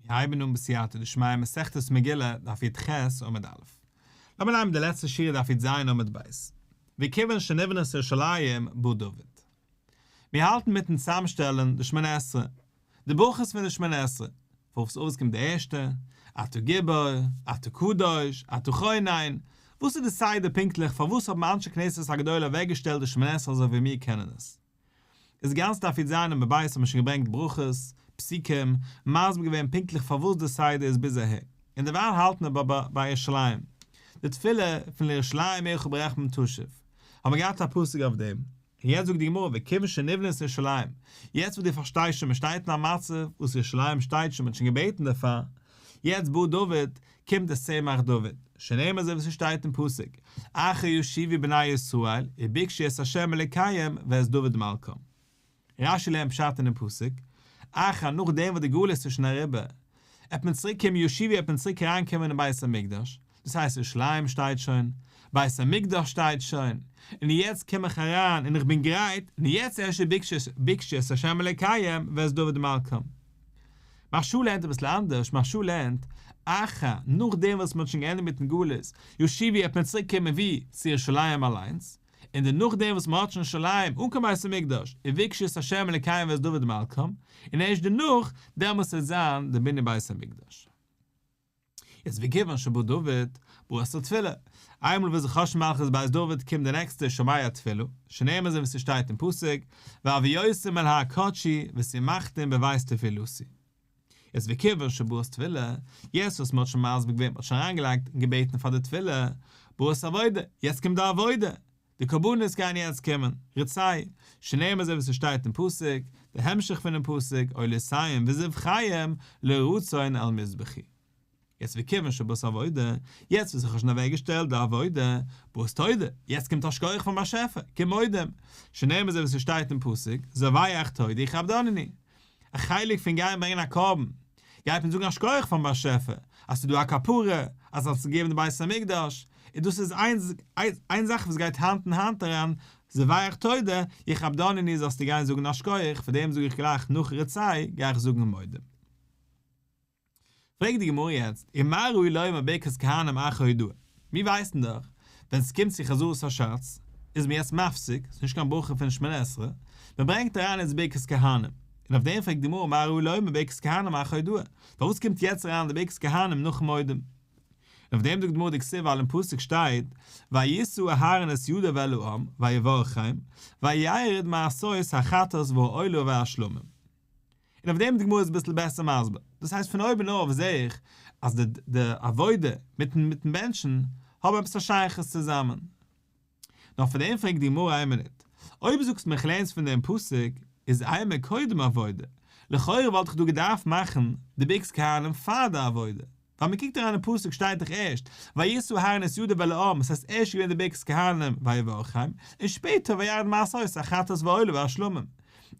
מיר הייבן אן בסייעתא דשמיא מסכת מגילה דף י"ח עמוד א'. לאמיר ליינען די לעצטע שורה דף י"ז עמוד ב'. וכיוון שנבנית ירושלים בא דוד. מיר האלטן מיטן צוזאמשטעלן די שמונה עשרה, די ברכות פון די שמונה עשרה, פארוואס אויס קומט די ערשטע, אתה גיבור, אתה קדוש, אתה חונן, וואס איז די סדר פונקטליך פארוואס האבן אנשי כנסת הגדולה אוועקגעשטעלט די שמונה עשרה אזוי ווי מיר קענען עס? איז גאנץ דף י"ז עמוד ב' האט מען שוין געברענגט ברכות, פסוקים, מסביר געווען פונקטליך פארוואס די סדר איז ביז אהער, און דערווייל האלט מען ביי ביי ירושלים, די תפילה פון לירושלים עירך ברחמים תשוב, האט מען געהאט א פסוק אויף דעם, און יעצט זאגט די גמרא וכיוון שנבנית ירושלים, יעצט וואס דו פארשטייסט שוין מען שטייט אין א מצב וואס ירושלים שטייט שוין מען האט שוין געבעטן דערפאר, יעצט בא דוד, קומט דער צמח דוד, שנאמר אזוי ווי ס'שטייט אין פסוק, אחר ישובו בני ישראל וביקשו את ה' אלוקיהם ואת דוד מלכם. רש"י לערנט פשט אינעם פסוק, אחר נאכדעם וואס די גלות איז שוין אריבער, עט מען צוריק קומען ישובו עט מען צוריק אריין קומען אין בית המקדש, דאס הייסט ירושלים שטייט שוין, בית המקדש שטייט שוין, און יעצט קום איך אריין און איך בין גרייט, און יעצט ערשט וביקשו את ה' אלוקיהם ואת דוד מלכם. מהרש"א לערנט אביסל אנדערש, מהרש"א לערנט, אחר, נאכדעם וואס מען האט שוין געענדיגט מיטן גלות, ישובו העט מען צוריק קומען ווי? צו ירושלים אליינס, און די נאכדעם וואס מען האט שוין ירושלים אן קיין בית המקדש, וביקשו את ה' אלוקיהם ואת דוד מלכם, און ערשט דערנאך, דעמאלס וועט זיין די בנין בית המקדש. יעצט וכיוון שבא דוד, באת התפילה. איינמאל וואס חושן מלכות בית דוד קומט די נעקסטע שומע תפילה, שנאמר אזוי ווי ס'שטייט אין פסוק, והביאותים אל הר קדשי ושמחתים בבית תפילתי. יעצט וכיוון שבאת תפילה, יעצט וואס מ'האט שוין מסביר געווען, מ'האט שוין אריינגעלייגט און געבעטן פאר די תפילה, באת עבודה, יעצט קומט די עבודה, די קרבנות גייען יעצט קומען, רצה, שנאמר אזוי ווי ס'שטייט אין פסוק, די המשך פונעם פסוק, עולותיהם וזבחיהם לרצון על מזבחי. יעצט וכיוון שבאת עבודה, יעצט וואס איך האב שוין אוועק געשטעלט די עבודה, באת תודה, יעצט קומט א שכוח פון באשעפער, קום מודים, שנאמר אזוי ווי ס'שטייט אין פסוק, זבח תודה יכבדנני. א חלק פון גיין ברענגען א קרבן, גייט מען זאגן א שכוח פארן באשעפער אז ס'איז דא א כפרה, אז האסט געגעבן די בית המקדש, און דאס איז איין זאך וואס גייט האנט אין האנט אריין, זבח תודה, יכבדנני זאלסטו גיין זאגן א שכוח, פאר דעם זאג איך גלייך נאך רצה גיי איך זאגן מודים. פרעגט די גמרא יעצט, ומה ראו לומר ברכת כהנים אחר הודאה? מיר ווייסן דאך, ווען ס'קומט צו חזרת הש"ץ, איז מען יעצט מפסיק, ס'איז נישט קיין ברכה פון שמונה עשרה, מען ברענגט אריין יעצט ברכת כהנים, און אויף דעם פרעגט די גמרא מה ראו לומר ברכת כהנים אחר הודאה, פארוואס קומט יעצט אריין די ברכת כהנים נאך מודים? און אויף דעם זאגט די גמרא דכתיב ווייל אין פסוק שטייט וישא אהרן את ידיו אל העם ויברכם וירד מעשות החטאת והעולה והשלמים. און אויף דעם די גמרא איז אביסל בעסער מסביר, דאס הייסט פון אויבן אויף זעה איך אז די די עבודה מיטן מיטן בענטשן האבן עפעס א שייכות צוזאמען. נאר פאר דעם פרעגט די גמרא איין מינוט, אויב זאגסט מיר כ'לערן עס פון דעם פסוק, איז אימא קודם עבודה, לכאורה וואלט איך דא געדארפט מאכן די ברכת כהנים פאר די עבודה, ווייל מען קוקט אריין אין פסוק שטייט דאך ערשט וישא אהרן את ידיו אל העם, עס הייסט ערשט געווען די ברכת כהנים ויברכם, און שפעטער וירד מעשות החטאת והעולה והשלמים.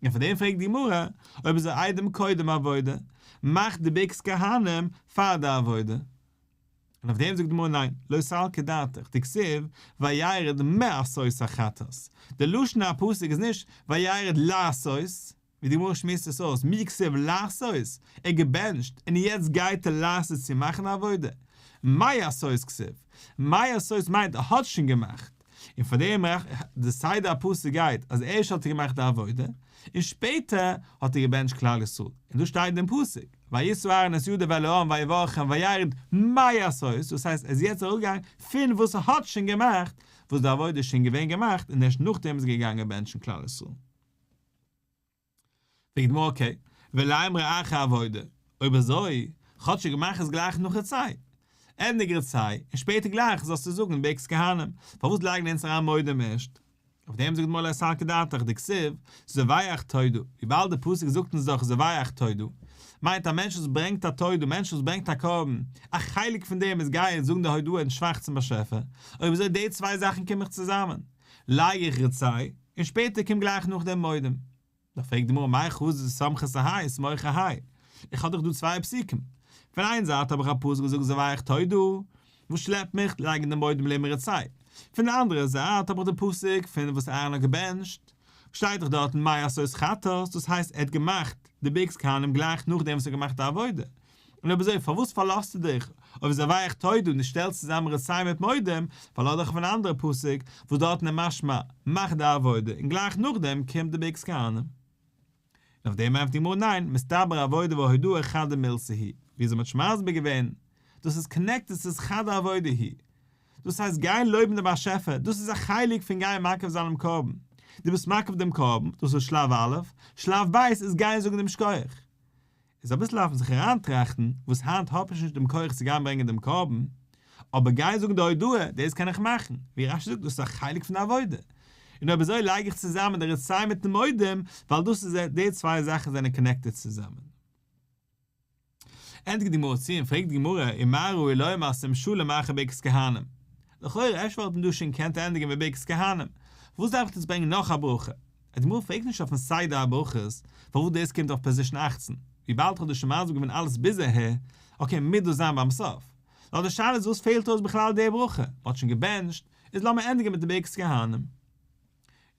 און פאר דעם פרעגט די גמרא, אויב אזוי אידן קודם עבודה, מאך די ברכת כהנים פאר די עבודה. און אויף דעם זאגט די גמרא ניין, לא סלקא דעתך, דכתיב וירד מעשות החטאת, די לשון הפסוק איז נישט וירד לעשות, ווי די גמרא שמועסט עס אויס, מי כתיב לעשות, ער האט געבענטשט און יעצט גייט ער לעשות צו מאכן א עבודה, מעשות כתיב, מעשות מיינט ער האט שוין געמאכט, און פאר דעם די סדר הפסוק גייט אז ערשט האט ער געמאכט די עבודה, און שפעטער האט ער געבענטשט כלל ישראל, און דא שטייט אין דעם פסוק, וישא אהרן את ידו אל העם ויברכם וירד מעשות, דאס הייסט ער איז יעצט אראפגעגאנגען פון וואס ער האט שוין געמאכט, וואס די עבודה איז שוין געווען געמאכט און ערשט נאכדעם איז ער געגאנגען בענטשן כלל ישראל. פרעגט די גמרא okay, ולימרה אחר עבודה, אויב אזוי, כאטשיג מאך עס גלייך נאך רצה, ענדיג רצה, און שפעטער גלייך זאלסטו זאגן ברכת כהנים, פארוואס לייגן אונז אריין מודים ערשט? אויף דעם זאגט די גמרא לא סלקא דעתך דכתיב, זובח תודה, וויבאלד די פסוק זאגט אונז דאך זובח תודה, מיינט א מענטש וואס ברענגט א תודה, מענטש וואס ברענגט א קרבן, א חלק פון דעם איז גיי זאגן די הודאה און שבח צום באשעפער, אויב אזוי די צוויי זאכן קום איך צוזאמען, לייג איך רצה, און שפעטער קומט גלייך נאכדעם מודים. דאך פרעגט די גמרא מאי חזית דסמכת אהאי סמוך אהאי, איך האב דאך דא צוויי פסוקים, פון איין זייט האב איך א פסוק וואס זאגט זובח תודה, וואס שלעפט מיך לייגן די מודים לעבן רצה, פון די אנדערע זייט האב איך די פסוק פון וואס אהרן האט געבענטשט, שטייט דאך דארטן מעשות חטאת, דאס הייסט ער האט געמאכט די ברכת כהנים גלייך נאכדעם וואס ער האט געמאכט די עבודה. און אויב אזוי פארוואס פארלאזטו דיך אויף זובח תודה און דו שטעלסט צוזאם רצה מיט מודים, פארלאז דיך אויף אן אנדערע פסוק וואס דארטן איז משמע מאך די עבודה און גלייך נאכדעם קומט די ברכת כהנים. און אויף דעם ענטפערט די גמרא ניין, מסתברא עבודה והודאה חדא מילתא היא, ווי אזוי מ'האט שוין מסביר געווען, דאס איז קאנעקטעד ס'איז חדא עבודה היא. דאס הייסט גיין לויבן דעם באשעפער, דאס איז א חלק פון גיין מקריב זיין דעם קרבן. דו ביסט מקריב דעם קרבן, דאס איז שלב א', שלב ב' איז גיין זאגן דעם שכוח. איז אביסל דארף מען זיך אריינטראכטן, וואס היינט האב איך נישט דעם כח צו גיין ברענגען דעם קרבן, אבער גיין זאגן די הודאה, דאס קען איך מאכן, ווי רש"י זאגט דאס איז א חלק פון די עבודה. און אויב אזוי לייג איך צוזאמען די רצה מיטן מודים, ווייל דאס איז די צוויי זאכן זענען connected צוזאמען. ענדיגט די גמרא צו און פרעגט די גמרא, ומה ראו לומר שים שלום אחר ברכת כהנים? לכאורה אפשר וואלט מען דא שוין געקענט ענדיגן מיט ברכת כהנים, וואס דארף איך יעצט ברענגען נאך א ברכה? די גמרא פרעגט נישט אויפן סדר הברכות פארוואס דאס קומט אויף position 18, וויבאלד כ'האב דאס שוין מסביר געווען אלעס ביז אהער, okay מוז דאס זיין ביים סוף. נאר די שאלה איז וואס פעלט אויס בכלל די ברכה, מ'האט שוין געבענטשט, איז לאמיר ענדיגן מיט די ברכת כהנים.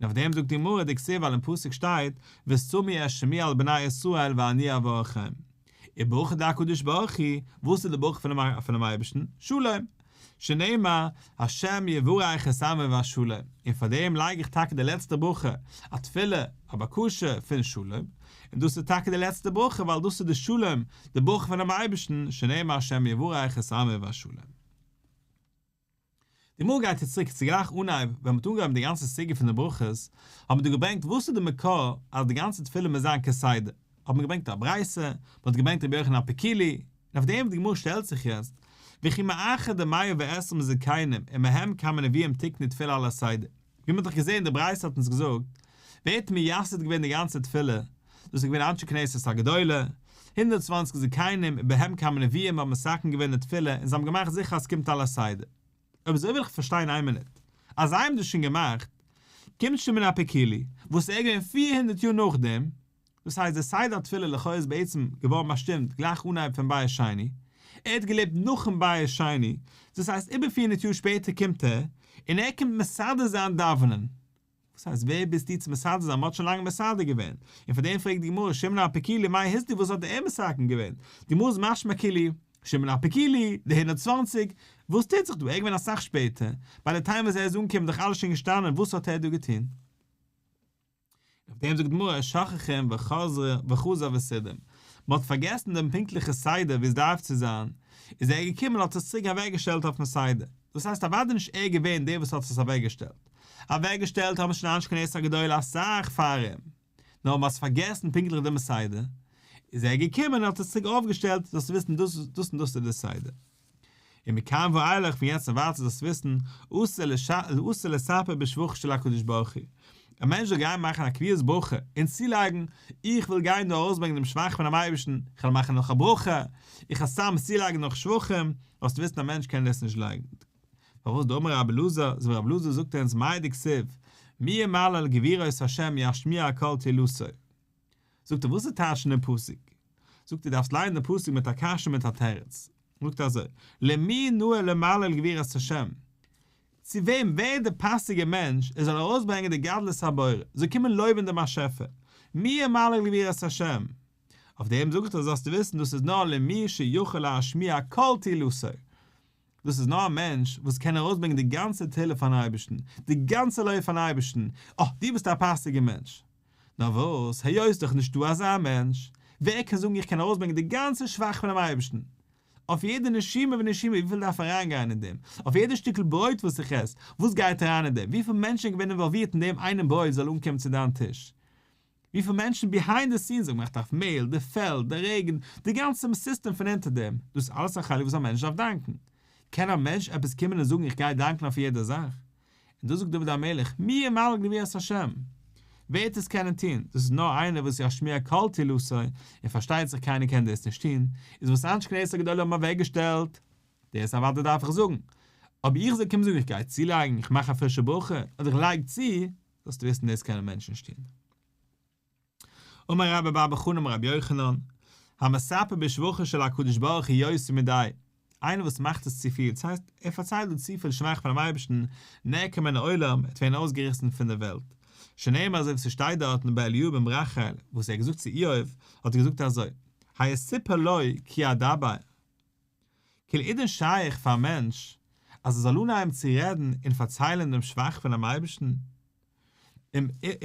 און אויף דעם זאגט די גמרא דכתיב ווייל אין פסוק שטייט ושמו את שמי על בני ישראל ואני אברכם. וברכה דהקדוש ברוך הוא, וואס איז די ברכה פונעם אייבערשטן? שלום! שנאמר, השם יברך את עמו בשלום, און פאר דעם לייג איך טאקע די לעצטע ברכה, א תפילה, א בקשה פון שלום, און דאס איז טאקע די לעצטע ברכה ווייל דאס איז די שלום, די ברכה פונעם אייבערשטן, שנאמר השם יברך את עמו בשלום. די גמרא גייט יעצט צוריק צו גלייך אנהייב ווען מ'האט אנגעהויבן די גאנצע סוגיא פון די ברכות, האט מען דא געברענגט וואס איז די מקור אז די גאנצע תפילה מוז זיין כסדר, האט מען געברענגט א ברייתא, מ'האט געברענגט רבי יוחנן הפיקולי, און אויף דעם די גמרא שטעלט זיך יעצט, וכי מאחר דמאה ועשרים זקנים ומהם כמה נביאים תקנו תפילה על הסדר, ווי מ'האט דאך געזען די ברייתא האט אונז געזאגט, ווער האט מייסד געווען די גאנצע תפילה, דאס איז געווען אנשי כנסת הגדולה, 120 זקנים ובהם כמה נביאים האבן מתקן געווען די תפילה און זיי האבן געמאכט זיכער אז ס'קומט על הסדר. אויב אזוי וויל איך פארשטיין איין מינוט, אז זיי האבן דאס שוין געמאכט, קומט שמעון הפיקולי, וואס איז ער געווען 400 יאר נאכדעם, דאס הייסט די סדר התפילה לכאו' איז בעצם געווארן באשטימט גלייך אנהייב פון בית שני, ער האט געלעבט נאכן בית שני, דאס הייסט איבער 400 יאר שפעטער קומט ער, און ער קומט מסדר זיין דאווענען. וואס הייסט ווער ביסטו צו מסדר זיין, מ'האט שוין לאנג מסדר געווען, און פאר דעם פרעגט די גמרא שמעון הפיקולי מאי הסדיר וואס האט ער מתקן געווען, די גמרא איז משמע כאילו, שמעון הפיקולי, די 120, וואס טוט זיך דא, ער איז געווען אסאך שפעטער, ביי די time וואס ער איז אנגעקומען איז דאך אלעס שוין געשטאנען, וואס האט ער דא געטון? אויף דעם זאגט די גמרא שכחום וחזר וסידרם, מען האט פארגעסן דעם פונקטליכע סדר ווי עס דארף צו זיין, איז ער געקומען און האט עס צוריק אוועקגעשטעלט אויפן סדר, דאס הייסט אוודאי נישט ער געווען דער וואס האט עס אוועקגעשטעלט, אוועקגעשטעלט האבן שוין אנשי כנסת הגדולה אסאך פאר אים, נאר מען האט פארגעסן פונקטליך דעם סדר, איז ער געקומען און האט עס צוריק אויפגעשטעלט, זאלסטו וויסן דאס דאס און דאס איז די סדר. און מכאן ואילך פון יעצט און ווייטער זאלסטו וויסן, אסור לספר בשבחו של הקדוש ברוך הוא. א מענטש זאל גיין מאכן א קביעות ברכה און צולייגן, איך וויל גיין דא ארויסברענגען דעם שבח פונעם אייבערשטן, איך וועל מאכן נאך א ברכה, איך וועל סתם צולייגן נאך שבחים, זאלסטו וויסן א מענטש קען דאס נישט לייגן. פארוואס דאמר רבי אלעזר, אזוי ווי רבי אלעזר זאגט אונז מאי דכתיב, מי ימלל גבורות השם ישמיע כל תהילתו. זאגט ער וואס איז טייטש אין דעם פסוק? זאגט ער דארפסט לייענען דעם פסוק מיט א קשיא מיט א תירוץ. זאגט ער אזוי, למי נאה למלל גבורות השם? צו וועם, ווער איז דער פאסיגער מענטש ער זאל ארויסברענגען די גדלות הבורא, זאל קומען לויבן דעם באשעפער? מי ימלל גבורות השם? אויף דעם זאגט ער זאלסטו וויסן דאס איז נאר למי שיכול להשמיע כל תהילתו. דאס איז נאר א מענטש וואס קען ארויסברענגען די גאנצע תהילה פארן אייבערשטן, די גאנצע לויב פארן אייבערשטן, אה, דו ביסט א פאסיגער מענטש. נאר וואס, היות דאך נישטא אזא מענטש, ווער קען זאגן איך קען ארויסברענגען די גאנצע שבח פונעם אייבערשטן? אויף יעדע נשימה ונשימה וויפיל דארף אריינגיין אין דעם? אויף יעדע שטיקל ברויט וואס איך עס, וואס גייט אריין אין דעם? וויפיל מענטשן געווען אינוואלווירט אין דעם איינעם ברויט זאל אנקומען צו דיין טיש? וויפיל מענטשן behind the scenes האבן געמאכט אויף מעהל, די פעלד, די רעגן, די גאנצע סיסטעם פון אונטער דעם, דאס איז אלעס א חלק וואס א מענטש דארף דאנקן. קען א מענטש עפעס קומען און זאגן איך גיי דאנקן אויף יעדע זאך? און דאס זאגט דוד המלך, מי ימלל גבורות השם? ווער וועט עס קענען טון? דאס איז נאר איינער וואס ישמיע כל תהילתו, און פארשטייט זיך קיינער קען דאס נישט טון, איז וואס אנשי כנסת הגדולה האבן אוועקגעשטעלט, דאס אוודאי דארף איך זאגן. אבער איך זאל קומען זאגן איך גיי צולייגן, איך מאך א פרישע ברכה, אדער איך לייג צו, זאלסטו וויסן דאס קענען מענטשן נישט טון. אמר רבה בר בר חנה אמר רבי יוחנן, המספר בשבחו של הקדוש ברוך הוא יותר מדאי, איינער וואס מאכט עס צופיל, דאס הייסט ער פארציילט דא צופיל שבח פונעם אייבערשטן, נעקר מן העולם, ער וועט ווערן אויסגעריסן פון דער וועלט. שנאמר אזוי ווי ס'שטייט דארטן ביי אליהו בן ברכאל, וואס ער האט געזאגט צו איוב, האט ער געזאגט אזוי. היסופר לו כי אדבר. כאילו איז דען שייך פאר א מענטש אז ער זאל אנהייבן צו רעדן און פארציילן דעם שבח פונעם אייבערשטן?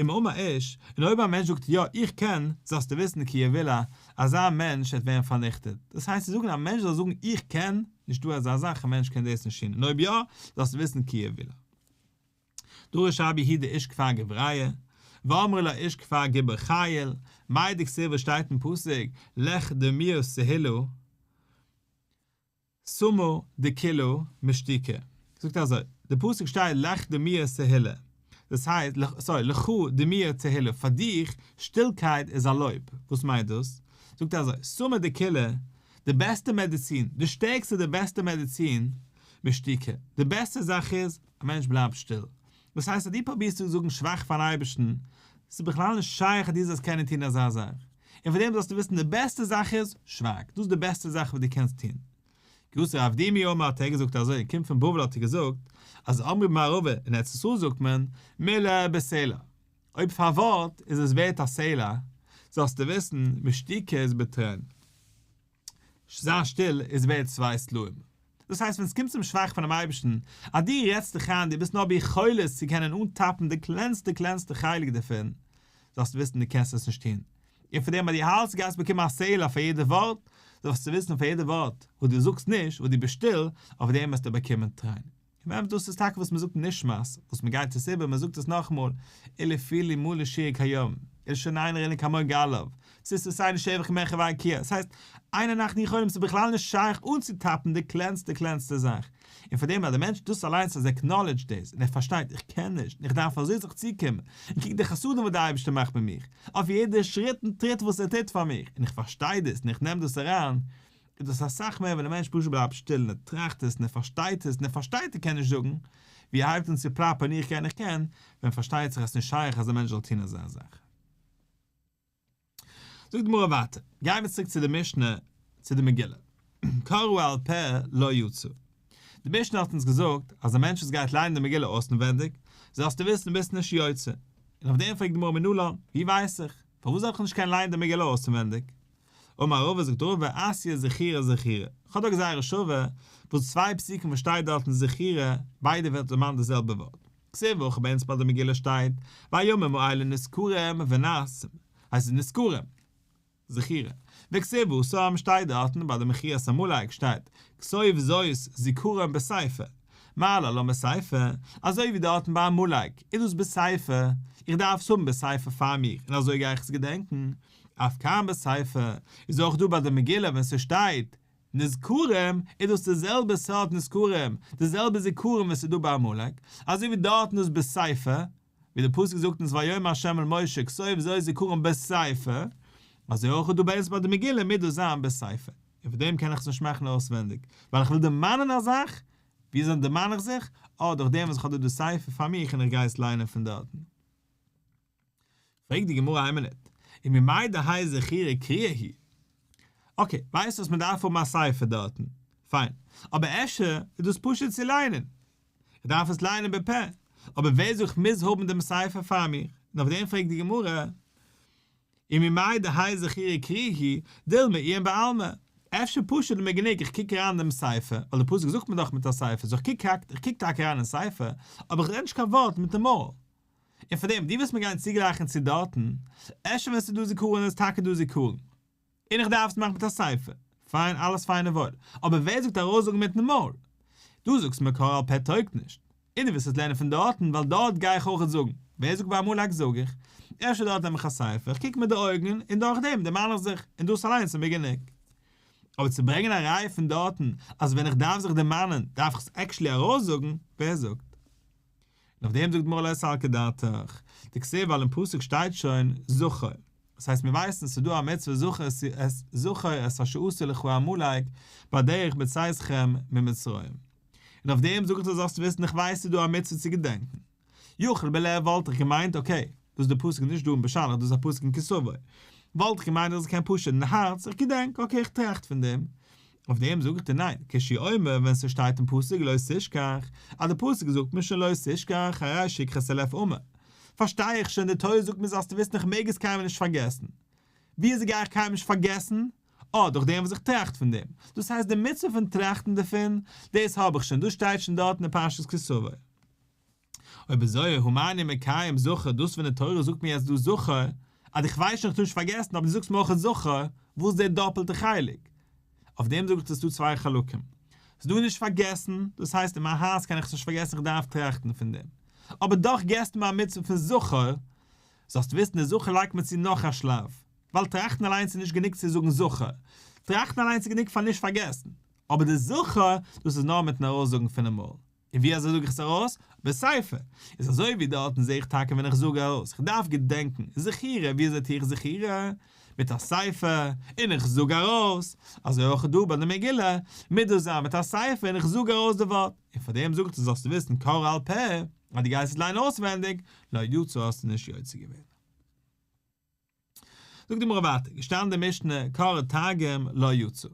אם אמר איש, און אויב א מענטש זאגט יא איך קען, זאלסטו וויסן כי יבולע, אזא מענטש וועט ווערן פארניכטעט. דאס הייסט צו זאגן א מענטש זאל זאגן איך קען, נישטא אזא זאך, א מענטש קען דאס נישט טון, און אויב יא, זאלסטו וויסן כי יבולע. דרש רב יהודה איש כפר גבריא, ואמרי לה איש כפר גיבור חיל, מאי דכתיב וואס שטייט אין פסוק, לך דומיה תהלה, סמא דכולא משתיקה, זאגט אזוי, די פסוק שטייט לך דומיה תהלה, דאס הייסט, sorry, לך דומיה תהלה, פאר דיך, שטילקייט איז א לויב, וואס מיינט דאס? זאגט ער אזוי, סמא דכולא, די בעסטע מעדיצין, די שטערקסטע די בעסטע מעדיצין, משתיקה, די בעסטע זאך איז, א מענטש בלייבט שטיל. דאס הייסט אז דו פרובירסט צו זאגן שבח פארן אייבערשטן, ס'איז בכלל נישט שייך אז דו זאלסט קענען טון אזא זאך. און פאר דעם זאלסטו וויסן די בעסטע זאך איז, שווייג. דאס איז די בעסטע זאך וואס דו קענסט טון. כי אתא רב דימי אמר האט ער געזאגט אזוי, ער קומט פון בבל האט ער געזאגט, אז אמרי במערבא, אין ארץ ישראל זאגט מען, מילה בסלע. אויב פאר ווארט איז עס ווערט א סלע, זאלסטו וויסן, משתיקה איז בתרין. זיין שטיל איז ווערט צוויי סלעים. דאס הייסט ווען עס קומט צום שבח פונעם אייבערשטן, אז דו רעדסט דיך איין דו ביסט נאר ביכולת צו קענען אנטאפן די קלענסטע קלענסטע חלק דערפון, זאלסטו וויסן דו קענסט עס נישט טון. און פאר דעם אז דו האלטסט גייסט באקומען א סלע פאר יעדע ווארט, זאלסטו וויסן פאר יעדע ווארט וואס דו זאגסט נישט, וואס דו ביסט שטיל, אויף דעם וועסטו באקומען תרין. און באמת דאס איז טאקע וואס מען זאגט נשמת, וואס מען גייט עס איבער, מען זאגט עס נאכאמאל, אילו פי לי מלא שיר כים, ולשוננו רנה כמוג עליו, שפתותינו שבח כמרחבי רקיע, עס הייסט, אין אנחנו יכולים, עס איז בכלל נישט שייך אנצוטאפן די קלענסטע קלענסטע זאך, און פאר דעם אז דער מענטש דאס אליינס אז ער acknowledge ט דאס, און ער פארשטייט איך קען נישט, און איך דארף אזוי זיך צוקומען, און קוק די חסדים וואס דער אייבערשטער מאכט מיט מיך, אויף יעדע שריט און טריט וואס ער טוט פאר מיך, און איך פארשטיי דאס און איך נעם דאס אריין, איז דאס אסאך מער ווען א מענטש פשוט בלייבט שטיל און ער טראכט עס און ער פארשטייט עס און ער פארשטייט ער קען נישט זאגן, ווי ער הייבט אן צו פלאפערן איך קען איך קען, ווען פארשטייט זיך אז ס'נישט שייך אז א מענטש זאל טון אזא זאך. זאגט די גמרא ווייטער, גייען מיר צוריק צו די משנה צו די מגילה, קראה על פה לא יצא. די משנה האט אונז געזאגט אז א מענטש וואס גייט ליינען די מגילה אויסנווענדיג, זאלסטו וויסן ביסט נישט יוצא. און אויף דעם פרעגט די גמרא מנלן, ווי ווייס איך? פארוואס זאל איך נישט קענען ליינען די מגילה אויסנווענדיג? אמר רבא זאגט רבא אתיא זכירה זכירה, כ'האב דא גזירה שווה, וואס צוויי פסוקים וואס שטייט דארטן זכירה, ביידע ווערט דערמאנט די זעלבע ווארט. כתיב הכא ביי אונז ביי די מגילה שטייט, והימים האלה נזכרים ונעשים, הייסט עס נזכרים, זכירה. וכתיב התם שטייט דארטן ביי די מחיית עמלק שטייט, כתוב זאת זכרון בספר, מה להלן בספר, אזוי ווי דארטן ביי עמלק איז דאס בספר, איך דארף עס האבן בספר פאר מיך און אזוי גיי איך עס געדענקן, אף כאן בספר, איז אויך דא ביי די מגילה ווען ס'שטייט נזכרים איז דאס די זעלבע סארט נזכרים, די זעלבע זיכרון וואס איז דא ביי עמלק, אזוי ווי דארטן איז בספר, ווי די פסוק זאגט אונז ויאמר ה' אל משה כתוב זאת זכרון בספר, אזוי אויך איז דא ביי אונז ביי די מגילה מוז דאס זיין בספר, און פאר דעם קען איך עס נישט מאכן אויסווענדיג, ווייל איך וויל דערמאנען א זאך, ווי אזוי דערמאן איך זיך? אה, דורך דעם וואס איך האב דא די ספר פאר מיך און איך גיי עס ליינען פון דארטן. פרעגט די גמרא איין מינוט, וממאי דהאי זכירה קריאה היא? okay, ווייסט וואס מען דארף האבן א ספר דארטן, פיין, אבער אפשר איז דאס פשוט צו ליינען, איך דארף עס ליינען בפה, אבער ווער זאגט כ'מוז האבן דעם ספר פאר מיר? און אויף דעם פרעגט די גמרא, וממאי דהאי זכירה קריאה היא, דילמא עיון בעלמא, אפשר פשוט איז מיר גענוג איך קוק אריין אין דעם ספר, ווייל די פסוק זאגט מיר דאך מיט א ספר, so איך קוק איך קוק טאקע אריין אין ספר, אבער איך רעד נישט קיין ווארט מיט דעם מויל. און פאר דעם, דו ווילסט מיר גיין צוגלייכן צו דארטן, אפשר ווען ס'איז דא זיכרון איז טאקע דא זיכרון, און איך דארף עס מאכן מיט א ספר, פיין אלעס פיין און וואויל, אבער ווער זאגט ארויסזאגן מיטן מויל? דו זאגסט מיר קראה על פה טויגט נישט, און דו ווילסט עס לערנען פון דארטן ווייל דארט גיי איך אויכעט זאגן, ווער זאגט ביי עמלק זאג איך, אפשר דארט נעם איך א ספר, איך קוק מיט די אויגן און דורך דעם דערמאן איך זיך, און דאס אליינס איז מיר גענוג. אבער צו ברענגען א ראיה פון דארטן אז ווען איך דארף זיך דערמאנען דארף איך עס actually ארויסזאגן, ווער זאגט? און אויף דעם זאגט די גמרא לא סלקא דעתך, דכתיב ווייל אין פסוק שטייט שוין זכור, דאס הייסט מיר ווייסן ס'איז דא א מצוה זכור את זכור את אשר עשה לך עמלק בדרך בצאתכם ממצרים, און אויף דעם זאגט ער זאלסט וויסן איך ווייס ס'איז דא א מצוה צו געדענקן, יכול בלב וואלט איך געמיינט okay, דאס איז די פסוק נישט דא אין בשלח דאס איז א פסוק אין כי תבוא, וואלט איך געמיינט אז איך קען פשוט אין הארץ, איך געדענק, okay איך טראכט פון דעם, אויף דעם זאגט ער ניין, כשהוא אומר ווען ס'שטייט אין פסוק לא תשכח, אז די פסוק זאגט מיר שוין לא תשכח הרי שכחת הלב אמור, פארשטיי איך שוין די תורה זאגט מיר זאלסטו וויסן איך מעג עס קיינמאל נישט פארגעסן, ווי אזוי גיי איך קיינמאל נישט פארגעסן? אה, דורך דעם וואס איך טראכט פון דעם. דאס הייסט די מצוה פון טראכטן דערפון, דאס האב איך שוין, דאס שטייט שוין דארט אין די פרשת כי תבוא. אויב אזוי, הא מה אני מקיים זכור, דאס ווען די תורה זאגט מיר יעצט דא זכור, אז איך ווייס שוין איך טאר נישט פארגעסן, אבער דו זאגסט מיר אויך זכור, וואס איז דער דאפלטע חלק? אויף דעם זאג איך ס'איז דא צוויי חלקים. ס'איז דא נישט פארגעסן, דאס הייסט אין מיין הארץ קען איך עס נישט פארגעסן איך דארף טראכטן פון דעם. אבער דאך געסטו מיר א מצוה פון זכור, זאלסט וויסן די זכור לייגט מען צו נאך א שלב. ווייל טראכטן אליינס איז נישט גענוג צו זאגן זכור. טראכטן אליינס איז גענוג פאר נישט פארגעסן. אבער די זכור, דאס איז נאר מיטן ארויסזאגן פונעם מויל. און ווי אזוי זאג איך עס ארויס? בספר. איז אזוי ווי דארטן זעה איך טאקע ווען איך זאג ארויס, איך דארף געדענקן, זכירה, ווי אזוי טו איך זכירה? מיט א ספר, און איך זאג ארויס. אזוי אויך דא ביי די מגילה, מוז דאס זיין מיט א ספר און איך זאג ארויס די ווארט. און פאר דעם זאגט ער זאלסטו וויסן קוראה על פה, אז דו גייסט עס ליינען אויסווענדיג, לא יצא האסטו נישט יוצא געווען. זאגט די גמרא ווייטער, געשטאנען די משנה, קראה תרגום לא יצא.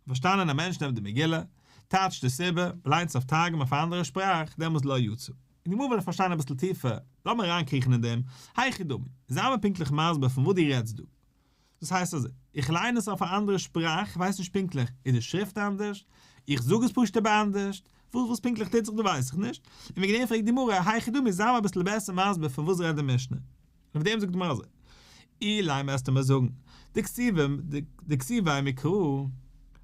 פארשטאנען א מענטש נעמט די מגילה, טייטשט עס איבער, ליינט עס אויף תרגום אויף א אנדערע שפראך, דעמאלס לא יצא. און די גמרא וויל פארשטיין אביסל טיפער, לאמיר אריינקריכן אין דעם, היכי דמי, זיי מיר פונקטליך מסביר פון וואס דו רעדסט דא. דאס הייסט אזוי, איך ליין עס אויף א אנדערע שפראך, איך ווייס נישט פונקטליך, איז די שריפט אנדערש? איך זאג עס פשוט איבער אנדערש? וואס וואס פונקטליך טוט זיך דא ווייס איך נישט. און וועגן דעם פרעגט די גמרא, היכי דמי, זיי מיר אביסל בעסער מסביר פון וואס רעדט די משנה. און אויף דעם זאגט די גמרא אזוי, אילימא וועסטו מיר זאגן, דכתיביה מקרא,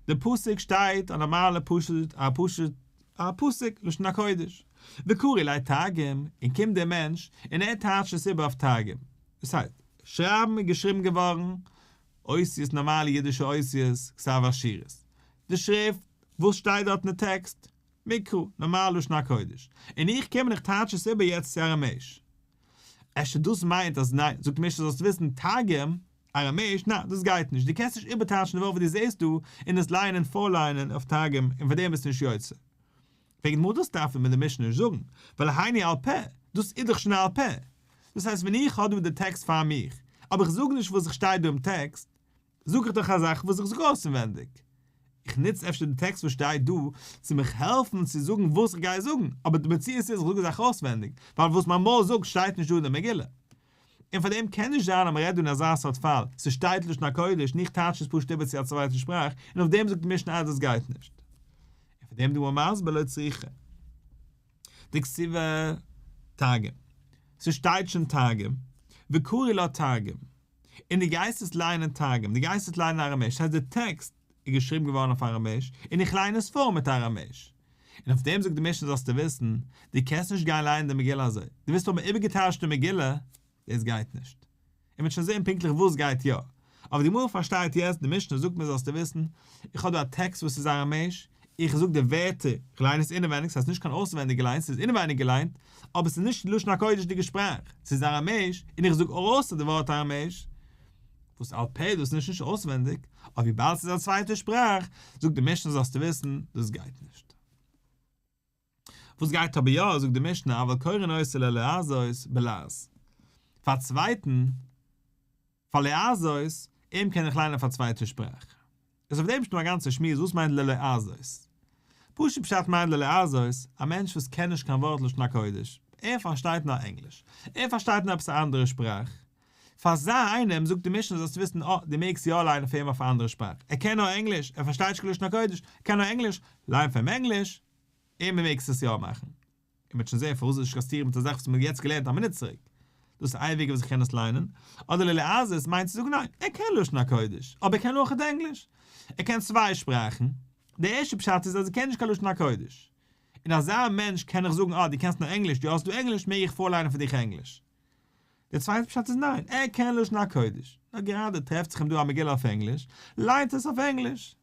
די פסוק שטייט א נארמאלע פשוט א פשוט א פסוק לשון הקודש, וקרי ליה תרגום, און קומט דער מענטש און ער טייטשט עס איבער אויף תרגום, דאס הייסט, שרייבן איז געשריבן געווארן אותיות נארמאלע אידישע אותיות, כתב אשורית, די שריפט, וואס שטייט דארט אין די טעקסט? מקרא, נארמאל לשון הקודש, און איך קום און איך טייטש עס איבער יעצט צו אראמעיש. אפשר דאס מיינט אז ניין, זאגט משנה זאלסט וויסן תרגום, אראמעיש, ניין דאס גייט נישט, דו קענסט נישט איבערטייטשן די ווארט וואס דו זעסט דא און עס לייענען פארלייענען אויף תרגום און פאר דעם ביסטו נישט יוצא. פרעגט די גמרא דאס דארף מיר די משנה נישט זאגן, ווייל היינו על פה, דאס איז דאך שוין על פה. דאס הייסט ווען איך האב דא די טעקסט פאר מיך, אבער איך זאג נישט וואס איך שטייט דא im טעקסט, זאג איך דאך א זאך וואס איך זאג אויסנווענדיג. איך נוץ אפשר די טעקסט וואס שטייט דא צו מיך העלפן צו זאגן וואס איך גיי זאגן, אבער די מציאות איז איך זאג א זאך אויסווענדיג, ווייל וואס מיין מויל זאגט שטייט נישט דא אין די מגילה. און פאר דעם קען נישט זיין אז מען רעדט דא אין אזא סארט פאל, ס'שטייט לשון הקודש און איך טייטש עס פשוט איבער צו א צווייטע שפראך, און אויף דעם זאגט די משנה אז דאס גייט נישט. און פאר דעם די גמרא מסביר לא צריכא דכתיביה תרגום. ס'שטייט שוין תרגום, וקרי לה תרגום. און דו גייסט עס לייענען תרגום, דו גייסט עס לייענען אראמעיש, ס'הייסט די טעקסט איז געשריבן געווארן אויף אראמעיש, און איך לייען עס פאר מיט אראמעיש. און אויף דעם זאגט די משנה זאלסטו וויסן, דו קענסט נישט גיין לייענען די מגילה אזוי, דו ווילסט האבן איבערגעטייטשט די מגילה, דאס גייט נישט. און מ'וועט שוין זען פונקטליך וואס גייט יא. אבער די גמרא פארשטייט יעצט, די משנה זאגט מיר זאלסטו וויסן, איך האב דא א טעקסט וואס איז אראמעיש, איך זאג די ווערטער, איך ליין עס אינעווייניג, ס'הייסט נישט קיין אויסווענדיג געליינט, ס'איז אינעווייניג געליינט, אבער ס'איז נישט לשון הקודש'דיגע שפראך, ס'איז אראמעיש, און איך זאג ארויס די ווארט אראמעיש, וואס על פה דאס איז נישט אויסווענדיג, אבער וויבאלד ס'איז א צווייטע שפראך, זאגט די משנה זאלסטו וויסן, דאס גייט נישט. וואס גייט אבער יא, זאגט די משנה, אבל קורין אותה ללועזות בלעז. פאר א צווייטן, פאר לועזות, אים קען איך ליינען אויף א צווייטע שפראך. איז אויף דעם שטא א גאנצע שמועס וואס מיינט ללועזות. פשוט פשט מיינט ללועזות, א מענטש וואס קען נישט קיין ווארט לשון הקודש, ער פארשטייט נאר ענגליש, ער פארשטייט נאר עפעס א אנדערע שפראך. פאר אזא איינעם זאגט די משנה זאלסטו וויסן אה, דו מעגסט יא ליינען פאר אים אויף א אנדערע שפראך, ער קען נאר ענגליש, ער פארשטייט נישט קיין לשון הקודש, ער קען נאר ענגליש, ליין פאר אים ענגליש, און מען מעגסט עס יא מאכן. און מ'וועט שוין זען פארוואס איז נישט קיין סתירה מיט א זאך וואס מ'האט יעצט געלערנט א מינוט צוריק. דאס איז איין וועג וואס איך קען עס ליינען. אדער ללועזות מיינט צו זאגן ניין, ער קען לשון הקודש, אבער ער קען אויך ענגליש. ער קען צוויי שפראכן. די ערשטע פשט איז אז ער קען נישט קיין לשון הקודש. און אזא מענטש קען איך זאגן אה דו קענסט נאר ענגליש, דו האסט דא ענגליש, מעג איך פארליינען פאר דיך ענגליש. די צווייטע פשט איז ניין, ער קען לשון הקודש. נאר גראדע טרעפט זיך אים דא א מגילה אויף ענגליש, ליינט עס אויף ענגליש.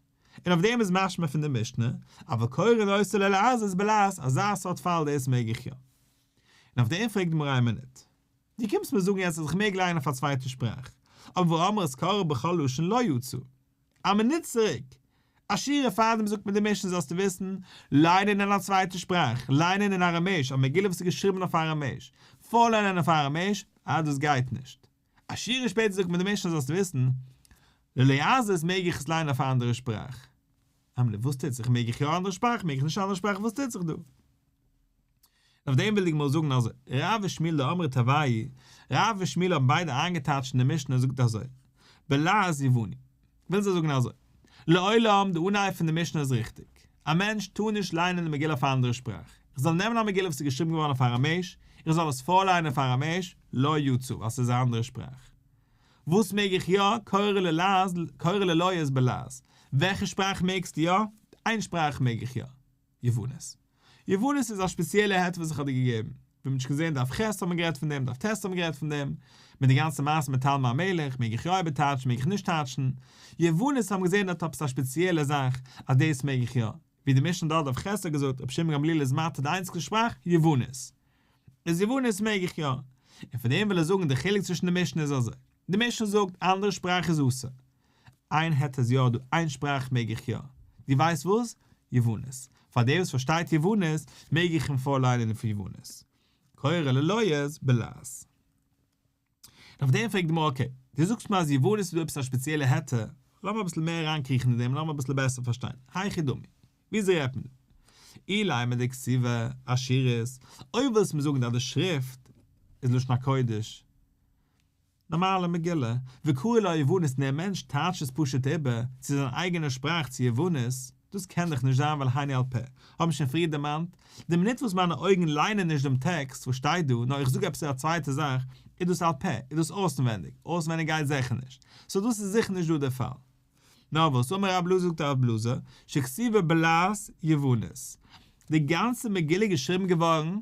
און אויף דעם איז משמע פון די משנה, אבל קורין אותה ללועזות בלעז, אזא סארט פאל דאס מעג איך יא. און אויף דעם פרעגט די גמרא איין מינוט. דו קומסט מיר זאגן יעצט אז איך מעג לייענען אויף א צווייטע שפראך, אבער והאמרת קוראה בכל לשון לא יצא. א מינוט צוריק, א שורה פארדעם זאגט מיר די משנה זאלסטו וויסן, ליינען אין א צווייטע שפראך, ליינען אין אראמעיש, א מגילה וואס איז געשריבן אויף אראמעיש, פארליינען אויף אראמעיש, אה דאס גייט נישט. א שורה שפעטער זאגט מיר די משנה זאלסטו וויסן, ללועזות מעג איך עס ליינען אויף א אנדערע שפראך. אמרי וואס טוט זיך, מעג איך יא אנדערע שפראך, מעג איך נישט אנדערע שפראך, וואס טוט זיך דא? אויף דעם וויל די גמרא זאגן אזוי, רב ושמואל דאמרי תרוייהו, רב ושמואל האבן ביידע איינגעטייטשט אין די משנה זאגט אזוי, בלעז יווני, ווילן זיי זאגן אזוי. לעולם, די אנהייב פון די משנה איז ריכטיג. א מענטש טאר נישט ליינען די מגילה אויף א אנדערע שפראך. איך זאל נעמען א מגילה וואס איז געשריבן געווארן אויף אראמעיש, איך זאל עס פארליינען אויף אראמעיש, לא יצא, ווייל ס'איז א אנדערע שפראך. וואס מעג איך יא? קורא ללעז, קורא ללועז בלעז. וועלכע שפראך מעגסטו יא? איין שפראך מעג איך יא. יוונית. יוונית איז א שפעציעלע היתר וואס איך האב דיר געגעבן. ווי מ'האט שוין געזען דף ח' האט מען גערעדט פון דעם, דף ט' האט מען גערעדט פון דעם, מיט די גאנצע מעשה מיט תלמי המלך, מעג איך יא איבערטייטשן, מעג איך נישט טייטשן. יוונית האבן געזען דארט עפעס א שפעציעלע זאך אז דאס מעג איך יא. ווי די משנה דארט דף ח' האט געזאגט רבי שמעון גמליאל איז מתיר די איינציגסטע שפראך, יוונית. איז יוונית מעג איך יא. און פון דעם וויל ער זאגן די חילוק צווישן די משנה איז אזוי. די משנה זאגט אנדערע שפראך איז אסור. איין היתר איז יא דא, איין שפראך מעג איך יא. דו ווייסט וואס? יוונית. פאר דער וואס פארשטייט יוונית, מעג איך אים פארליינען אויף יוונית. קורא ללועז בלעז. און אויף דעם פרעגט די גמרא okay, דו זאגסט מיר אז יוונית איז דא עפעס א שפעציעלע היתר, לאמיר אביסל מער אריינקריכן אין דעם, לאמיר אביסל בעסער פארשטיין. היכי דמי. וויאזוי רעדט מען דא? אילימא דכתיבה אשורית, אויב ווילסט מיר זאגן אז די שריפט איז לשון הקודש, נארמאלע מגילה, וקרי לה יוונית און דער מענטש טייטשט עס פשוט איבער צו זיין אייגענע שפראך צו יוונית, דאס קען דאך נישט זיין ווייל היינו על פה, האב מיר שוין פריער דערמאנט, די מינוט וואס מיינע אויגן ליינען נישט דעם טעקסט וואס שטייט דא נאר איך זאג עפעס א צווייטע זאך, איז דאס על פה, איז דאס אויסנווענדיג, אויסנווענדיג גייט זיכער נישט, so דאס איז זיכער נישט דא דער פאל. נאר וואס, אמר רב אלעזר זאגט רב אלעזר, שכתיבה בלעז יוונית, די גאנצע מגילה איז געשריבן געווארן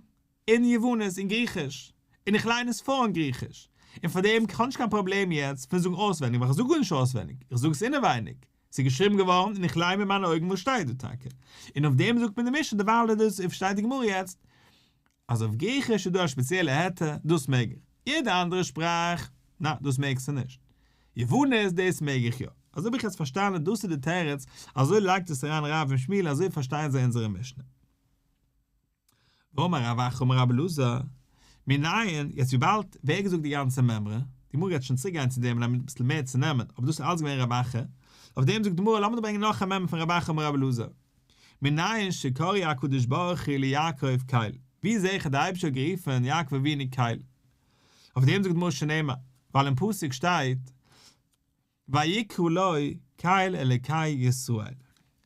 אין יוונית, אין גריכיש, און איך ליין עס פאר אין גריכיש, און פאר דעם כ'האב נישט קיין פראבלעם יעצט פון זאגן אויסווענדיג ווייל כ'זאג גארנישט אויסווענדיג, איך זאג עס אינעווייניג, ס'איז געשריבן געווארן און איך ליין מיט מיינע אויגן וואס שטייט דא טאקע, און אויף דעם זאגט מיר די משנה דערווייל איז דאס פארשטייט די גמרא יעצט אז אויף גריכיש איז דא א שפעציעלע היתר, דאס מעג איך, יעדע אנדערע שפראך, נא, דאס מעגסטו נישט. יוונית דאס מעג איך יא. אזוי האב איך יעצט פארשטאנען דאס איז די תירוץ, אזוי לייגט עס אריין רב און שמואל אזוי פארשטייען זיי אונזערע משנה. ואמר רב אחא אמר רבי אלעזר, מנין, יעצט וויבאלד, ווער האט געזאגט די גאנצע מימרא? די גמרא גייט שוין צוריק גיין צו דעם און אביסל מער צונעמען, אבער דאס איז אלץ געווען רב אחא, אויף דעם זאגט די גמרא לאמיר דא ברענגען נאך א מימרא פון רב אחא אמר רבי אלעזר, מנין שקראו הקדוש ברוך הוא ליעקב קל, ווי זעה איך אז דער אייבערשטער האט גערופן יעקב אבינו קל? אויף דעם זאגט די גמרא שנאמר, ווייל אין פסוק שטייט, ויקרא לו קל אלקי ישראל.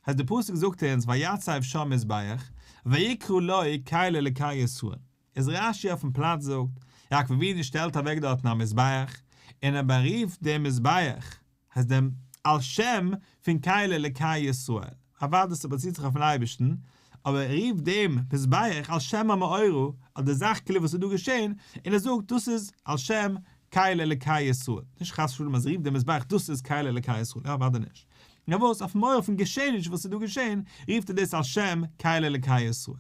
הייסט די פסוק זאגט אונז ויצב שם מזבח, ויקרא לו קל אלקי ישראל. איז רש י אויפן פלאץ זאגט, יעקב אבינו שטעלט אוועק דארטן א מזבח, און ער בארופט דעם מזבח, הייסט דעם על שם פון קל אלקי ישראל, אוודאי ס'באציט זיך אויפן אייבערשטן, אבער ער רופט דעם מזבח על שם המאורע, אויף די זאך כאילו וואס איז דא געשען, און ער זאגט דאס איז על שם קל אלקי ישראל, נישט חס ושלום אז ער רופט דעם מזבח דאס איז קל אלקי ישראל, יא אוודאי נישט, נאר וואס אויפן מאורע פון געשעעניש וואס איז דא געשען, רופט ער דאס על שם קל אלקי ישראל.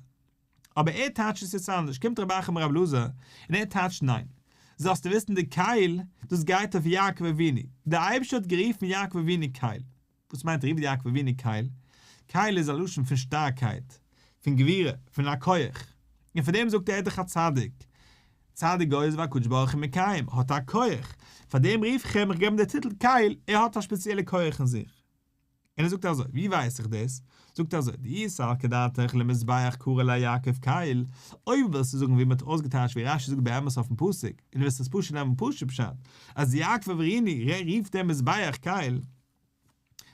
אבער ער טייטשט עס יעצט אנדערש, קומט רבי אחא אמר רבי אלעזר און ער טייטשט ניין, זאלסטו וויסן די קל, דאס גייט אויף יעקב אבינו, דער אייבערשטער האט גערופן יעקב אבינו קל, וואס מיינט רופט יעקב אבינו קל? קל איז א לשון פון שטארקייט, פון גבורה, פון א כח, און פאר דעם זאגט ער דאך א צדיק, צדיק גוזר והקדוש ברוך הוא מקיים, האט א כח, פאר דעם רוף איך אים, איך געב אים די טיטל קל, ער האט א שפעציעלע כח אין זיך. און ער זאגט אזוי, ווי ווייס איך דאס? זאגט ער אזוי, דאי סלקא דעתך למזבח קרי ליה יעקב קל, אויב ווילסטו זאגן ווי מען האט אויסגעטייטשט ווי רש י זאגט באמת אויפן פסוק, און דו ווילסט עס פשוט נעמען פשוט פשט, אז יעקב אבינו רופט דעם מזבח קל,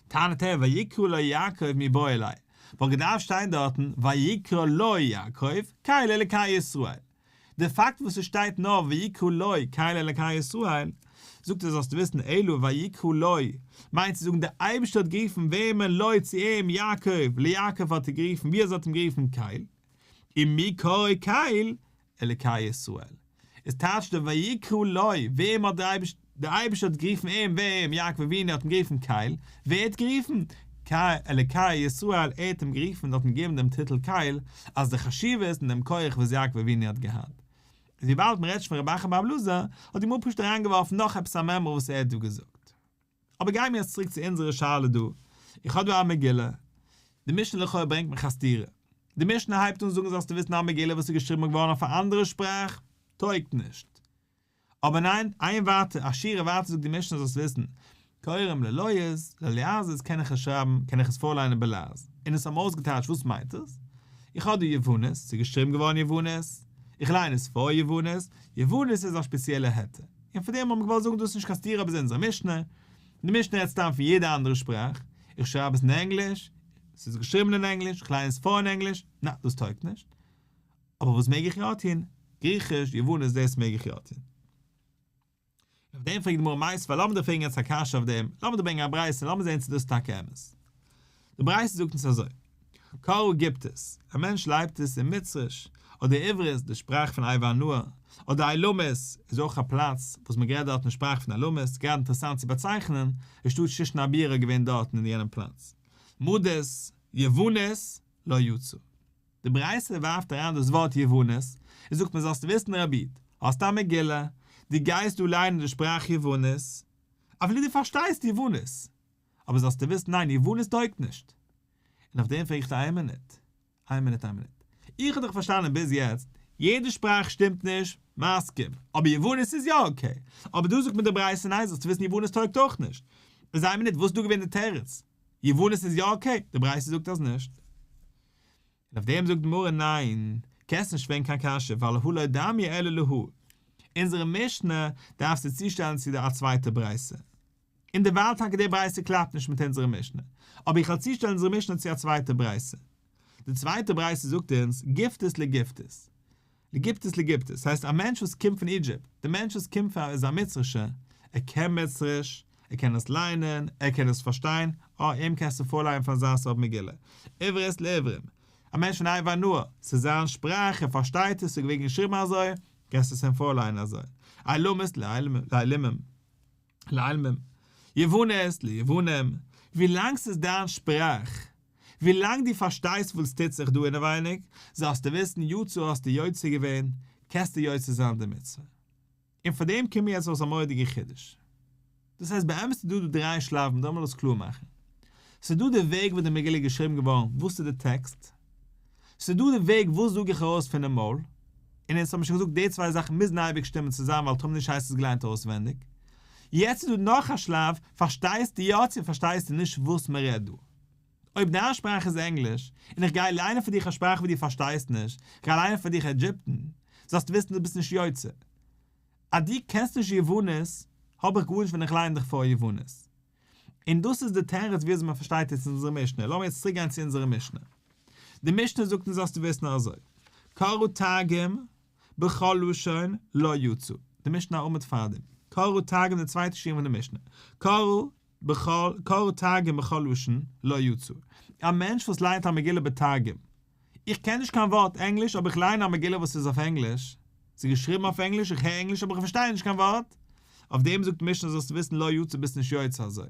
טענה'ט ער ויקרא לו יעקב מיבעי ליה, וואלט געדארפט שטיין דארטן ויקרא לו יעקב קל אלקי ישראל. די פאקט וואס עס שטייט נאר ויקרא לו קל אלקי ישראל, זאגט ער זאלסטו וויסן אלא ויקרא לו מיינט צו זאגן דער אייבערשטער האט גערופן וועמען לו צו אים יעקב, ליעקב האט ער גערופן ווי אזוי האט אים גערופן קל, ומי קראו קל אלקי ישראל. איז טייטש די ויקרא לו, וועם האט דער אייבערשטער, דער אייבערשטער האט גערופן אים, וועם, יעקב אבינו האט אים גערופן קל, ווער האט גערופן? קל אלקי ישראל, ער האט אים גערופן און האט אים געגעבן דעם טיטל קל, אז די חשיבות און דעם כח וואס יעקב אבינו האט געהאט. איז וויבאלד מען רעדט שוין פון רבי אחא בר אלעזר, האט די גמרא פשוט אריינגעווארפן נאך עפעס א מימרא וואס ער האט דא געזאגט. אבער גייען מיר יעצט צוריק צו אונזערע שאלה דא, איך האב דא א מגילה, די משנה לכאו' ברענגט מיך א סתירה, די משנה הייבט אן זאגן זאלסטו וויסן א מגילה וואס איז געשריבן געווארן אויף א אנדערע שפראך טויגט נישט, אבער ניין, איין ווייטער, א שורה ווייטער זאגט די משנה זאלסט וויסן, קוראים ללועז, ללועזית קען איך עס שרייבן, קען איך עס פארליינען בלעז, און עס האבן אויסגעטייטשט וואס מיינט עס? איך האב דא יוונית, ס'איז געשריבן געווארן יוונית, איך ליין עס פאר יוונית, יוונית איז א שפעציעלע היתר, און פאר דעם האט מען געוואלט זאגן דאס איז נישט קיין סתירה ביז אונזער משנה, די משנה רעדט סתם פון יעדע אנדערע שפראך, איך שרייב עס אין ענגליש, ס'איז געשריבן אין ענגליש, איך ליין עס פאר אין ענגליש, נא, דאס טויגט נישט. אבער וואס מעג איך יא טון? גריכיש, יוונית, דאס מעג איך יא טון. אויף דעם פרעגט די גמרא מיתיבי, לאמיר דיר פרעגן יעצט א קשיא אויף דעם, לאמיר דיר ברענגען א ברייתא, לאמיר זען צו דאס איז טאקע אמת. די ברייתא זאגט אונז אזוי, קראה גיפטית, א מענטש לייגט עס אין מצריש, אדער עברית, די שפראך פון עבר הנהר, אדער עילמית, איז אויך א פלאץ וואס מען גערעדט דארטן די שפראך פון עילמית, גראדע אינטערעסאנט צו באצייכענען, די שטאט שושן הבירה איז געווען דארטן אין יענעם פלאץ. מדית, יוונית, לא יצא. די ברייתא ווארפט אריין דאס ווארט יוונית און זאגט מיר זאלסט וויסן רבי איד, האסט א מגילה, דו גייסט דא ליינען די שפראך יוונית, אפילו דו פארשטייסט יוונית, אבער זאלסטו וויסן ניין יוונית טויגט נישט. און אויף דעם פרעג איך דיר איין מינוט, איין מינוט איין מינוט, איך האב דאך פארשטאנען ביז יעצט, יעדע שפראך שטימט נישט, מסכים, אבער יוונית איז יא okay, אבער דא זאגט מיר די ברייתא ניין זאלסטו וויסן יוונית טויגט אויך נישט, איז איין מינוט וואס איז דא געווען די תירוץ? יוונית איז יא okay? די ברייתא זאגט אז נישט. און אויף דעם זאגט די גמרא ניין, קענסט נישט פרעגן קיין קשיא ווייל הא לא דמיא אלא להא. אונזערע משנה דארפסטו צושטעלן צו די א צווייטע ברייתא. און דערווייל טאקע די ברייתא קלאפט נישט מיט אונזערע משנה, אבער איך וועל צושטעלן אונזערע משנה צו א צווייטע ברייתא. די צווייטע ברייתא זאגט אונז גיפטית לגיפטית. לגיפטית לגיפטית, ס'הייסט א מענטש וואס קומט פון Egypt, די מענטש וואס קומט פון איז א מצרישער, ער קען מצריש, ער קען עס ליינען, ער קען עס פארשטיין, אה, אים קענסטו פארלייען פון אזא סארט מגילה. עברית לעברים, א מענטש פון עבר הנהר, ס'איז זיין שפראך, ער פארשטייט עס, ס'איז געווען געשריבן אזוי, קענסטו עס אים פארלייענען אזוי. עילמית לעילמים. לעילמים. יוונית ליוונים. ווילאנג ס'איז דיין שפראך, ווילאנג דו פארשטייסט וואס טוט זיך דא אינעווייניג, זאלסטו וויסן יצא האסטו יוצא געווען, קענסטו יוצא זיין די מצוה. און פאר דעם קומט מיר יעצט אויס א מורא'דיגע חידוש. דאס הייסט באמת איז דא דא דריי שלבים, לאמיר דאס קלאר מאכן. ס'איז דא די וועג וואס די מגילה איז געשריבן געווארן, וואס איז די טעקסט? ס'איז דא די וועג וואס זאג איך ארויס פונעם מויל, און אונז האבן שוין געזאגט די צוויי זאכן מוזן אייביג שטימען צוזאמען ווייל טאמער נישט הייסט עס געליינט אויסווענדיג. יעצט איז דא נאך א שלב, פארשטייסטו יא צו פארשטייסטו נישט וואס מען רעדט דא? אויב דיין שפראך איז ענגליש, און איך גיי ליינען פאר דיך א שפראך וואס דו פארשטייסט נישט, איך גיי ליינען פאר דיך עגיפטן, זאלסטו וויסן דו ביסט נישט יוצא. אז דו קענסט נישט יוונית, האב איך גארנישט ווען איך ליין דיך פאר יוונית. און דאס איז די תירוץ ווי אזוי מען פארשטייט יעצט אונזערע משנה, לאמיר יעצט צוריק גיין צו אונזערע משנה. די משנה זאגט אונז זאלסטו וויסן אזוי, קראה תרגום בכל לשון לא יצא, די משנה א עמוד פארדעם, קראה תרגום די צווייטע שורה פון די משנה, קראה בכל קראה תרגום בכל לשון לא יצא, א מענטש וואס לייענט א מגילה בתרגום, איך קען נישט קיין ווארט ענגליש אבער איך ליין א מגילה וואס איז אויף ענגליש, ס'איז געשריבן אויף ענגליש, איך הער ענגליש אבער איך פארשטיי נישט קיין ווארט, אויף דעם זאגט די משנה זאלסטו וויסן לא יצא ביסט נישט יוצא אזוי.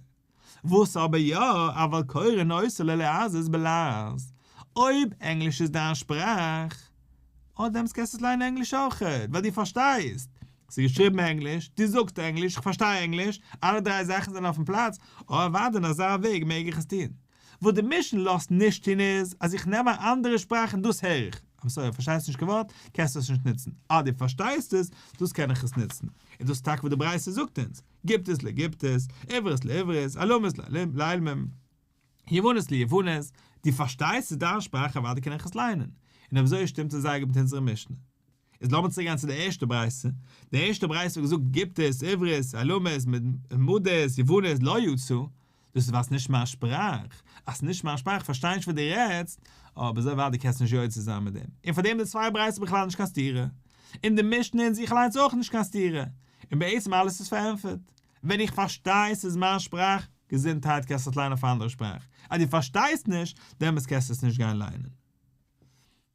וואס אבער יא, אבל קורין אותה ללועזית בלעז, אויב ענגליש איז דיין שפראך, אה דעמאלטס קענסטו עס ליינען ענגליש אויכעט, ווייל דו פארשטייסט, ס'איז געשריבן ענגליש, דו זאגסט ענגליש, איך פארשטיי ענגליש, אלע דריי זאכן זענען אויפן פלאץ, אה אוודאי אין אזא וועג מעג איך עס טון. וואס די משנה לאזט נישט טון איז, אז איך נעם א אנדערע שפראך און דאס הער איך. I'm sorry, פארשטייסט נישט קיין ווארט, קענסטו עס נישט נוצן. אה דו פארשטייסט עס, דאס קען איך עס נוצן. און דאס איז טאקע וואס די ברייתא זאגט אונז, גיפטית לגיפטית, עברית לעברית, עילמית לעילמים, יוונית ליוונית, דו פארשטייסט ס'איז דיין שפראך אוודאי קען איך עס ליינען. און אויב אזוי שטימט עס זייער גוט מיט אונזערע משנה. איז לאמיר צוריק גיין צו די ערשטע ברייתא, די ערשטע ברייתא האט געזאגט גיפטית, עברית, עילמית, מדית, יוונית, לא יצא, דאס איז ווייל ס'נישט מיין שפראך, אז ס'נישט מיין שפראך פארשטיי נישט וואס דו רעדסט, אבער אזוי ווייט דו קענסט נישט יוצא זיין מיט דעם, און פאר דעם די צוויי ברייתות בכלל נישט קיין סתירה, און די משנה אין זיך אליינס אויך נישט קיין סתירה, און בעצם אלעס איז פארענטפערט, ווען איך פארשטיי ס'איז מיין שפראך, געזונטהייט קענסט עס ליינען אויף א אנדערע שפראך, אז דו פארשטייסט נישט, דעמאלטס קענסטו עס נישט גיין ליינען.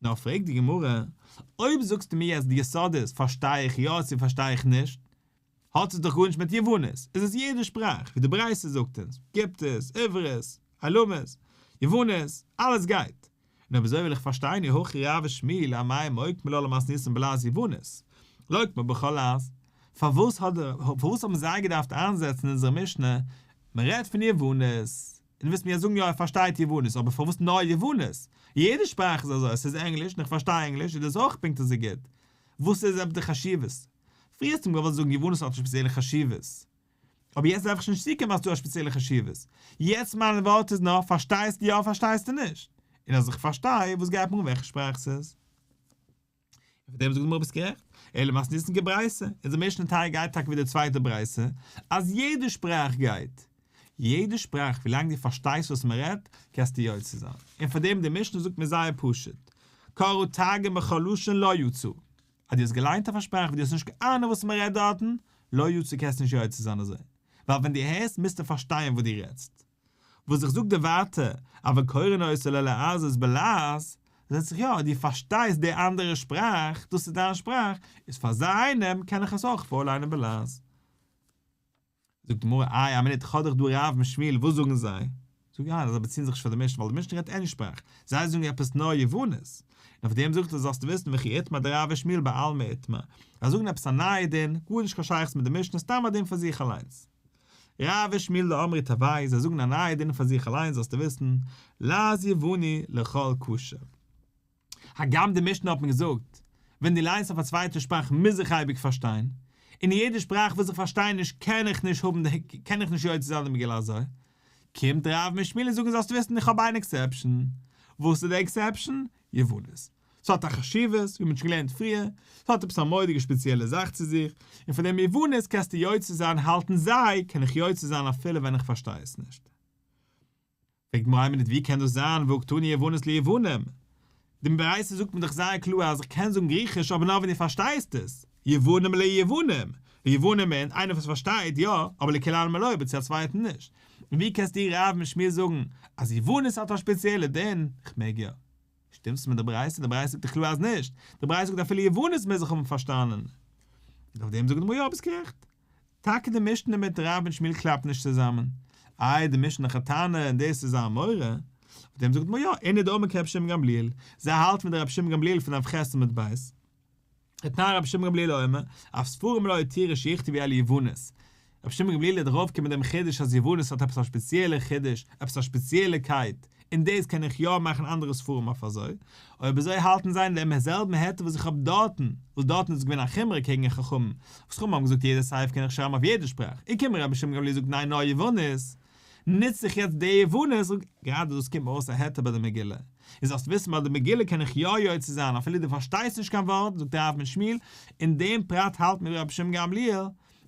נאר פרעגט די גמרא, אויב זאגסטו מיר אז די יסוד איז פארשטיי איך יא צו פארשטיי איך נישט, האט עס דאך גארנישט מיט יוונית, עס איז יעדע שפראך, ווי די ברייתא זאגט אונז, גיפטית, עברית, עילמית, יוונית, אלעס גייט. און אויב אזוי וויל איך פארשטיין אי הכי רב ושמואל אמאי מוקמי לה למתניתין בלעז יוונית, לוקמה בכל לעז, פארוואס האט פארוואס האבן זיי געדארפט איינזעצן אין אונזערע משנה, מען רעדט פון יוונית, און דו וועסט מיר זאגן יא ער פארשטייט יוונית, אבער פארוואס נאר יוונית? יעדע שפראך איז אזוי, עס איז ענגליש און איך פארשטיי ענגליש איז דאס אויך פונקט אזוי גוט. וואס איז עפעס די חשיבות? פריער האסטו מיר געוואלט זאגן יוונית האט נישט שפעציעלע חשיבות. אבער יעצט דארף איך שוין נישט צוקומען אז ס'דא א שפעציעלע חשיבות. יעצט מיין ווארט איז נאר פארשטייסטו יא פארשטייסטו נישט. און אז איך פארשטיי, וואס גייט מיר אן וועלכע שפראך ס'איז? און פאר דעם זאגט די גמרא ביסט גערעכט, אלא מתניתין כברייתא, אונזער משנה טייל גייט טאקע ווי די צווייטע ברייתא, אז יעדע שפראך גייט. יעדע שפראך ווילאנג דו פארשטייסט וואס מען רעדט, קענסטו יוצא זיין. און פאר דעם די משנה זאגט מיר זייער פשוט, קראה תרגום בכל לשון לא יצא. אז דו האסט געליינט אויף א שפראך וואס דו האסט נישט קיין אהנונג וואס מען רעדט דארטן, לא יצא קענסטו נישט יוצא זיין אזוי. ווייל ווען דו הערסט מוזטו פארשטיין וואס דו רעדסט. וואס איך זאג דיר ווייטער, אבל קורין אותה ללועזות בלעז, זעט זיך יא, דו פארשטייסט די אנדערע שפראך, דאס איז דיין שפראך, איז פאר אזא איינעם קען איך עס אויך פארליינען בלעז. זאגט די גמרא, איי א מינוט, כ'האב דאך דא רב מיט שמואל, וואס זאגן זיי? זאג איך, זיי באציען זיך נישט פאר די משנה, ווייל די משנה רעדט עני שפראך, זיי זאגן עפעס נאר יוונית. און אויף דעם זאגט ער זאלסטו וויסן וכי איתמר דרב ושמואל בעלמא איתמר, זיי זאגן עפעס א נייע דין, גארנישט קיין שייכות מיט די משנה, סתם א דין פאר זיך אליינס. רב ושמואל דאמרי תרוייהו, זיי זאגן א נייע דין פאר זיך אליינס זאלסטו וויסן, לעז יווני לכל כשר. הגם די משנה האט מיר געזאגט, ווען דו ליינסט אויף א צווייטע שפראך מוז איך אייביג פארשטיין, און יעדע שפראך וואס איך פארשטיי נישט קען איך נישט האבן די קען איך נישט יוצא זיין די מגילה אזוי, קומט רב מיט שמואל און זאגן זאלסטו וויסן איך האב איין exception. וואס איז די exception? יוונית. ס'האט א חשיבות, ווי מ'האט שוין געלערנט פריער, ס'האט עפעס א מורא'דיגע שפעציעלע זאך צו זיך, און פון דעם יוונית קענסטו יוצא זיין האלטן זיי קען איך יוצא זיין אפילו ווען איך פארשטיי עס נישט. פרעגט די גמרא איין מינוט ווי קען דאס זיין והא קתני יוונית ליוונים? די ברייתא זאגט מיר דאך זייער קלאר אז איך קען זאגן גריכיש אבער נאר ווען דו פארשטייסט עס, יוונים ליוונים, ליוונים מיינט איינער וואס פארשטייט יא, אבער לכולי עלמא לא אבער צו א צווייטן נישט. און ווי קענסטו רב מיט שמואל זאגן אז יוונית האט א שפעציעלע דין? כ'מעג יא. שטימסט מיט די ברייתא? די ברייתא זאגט דאך קלאר אז נישט. די ברייתא זאגט אפילו יוונית מוז איך האבן פארשטאנען. און אויף דעם זאגט די גמרא יא ביסט גערעכט. טאקע די משנה מיט רב און שמואל קלאפט נישט צוזאמען. איי די משנה האט א טענה און דאס איז זיין מורא? אויף דעם זאגט די גמרא יא, אינהו דאמרי כרבי שמעון גמליאל, זיי האלטן מיט די רבי שמעון גמליאל פון דף ח' עמוד ב'. דתנן רבי שמעון גמליאל אומר, אף ספרים לא התירו שיכתבו אלא יוונית. רבי שמעון גמליאל איז ארויפגעקומען מיט דעם חידוש אז יוונית האט עפעס א שפעציעלע חידוש, עפעס א שפעציעלע קייט, און דאס קען איך יא מאכן אנדערע ספרים אויף אזוי. אויב אזוי האלטן זיי אין דעם זעלבן היתר וואס איך האב דארטן, וואס דארטן איז געווען א חומרא קעגן חכמים, וואס חכמים האבן געזאגט יעדע ספר קען איך שרייבן אויף יעדע שפראך, און קומט רבי שמעון גמליאל זאגט ניין נאר יוונית, נוץ איך יעצט די יוונית, גראדע דאס קומט מיר אויס א היתר ביי די מגילה, און זאלסט וויסן ביי די מגילה קען איך יא יוצא זיין אפילו דו פארשטייסט נישט קיין ווארט, זאגט רב מיט שמואל, אין דעם פרט האלט מיר רבי שמעון גמליאל,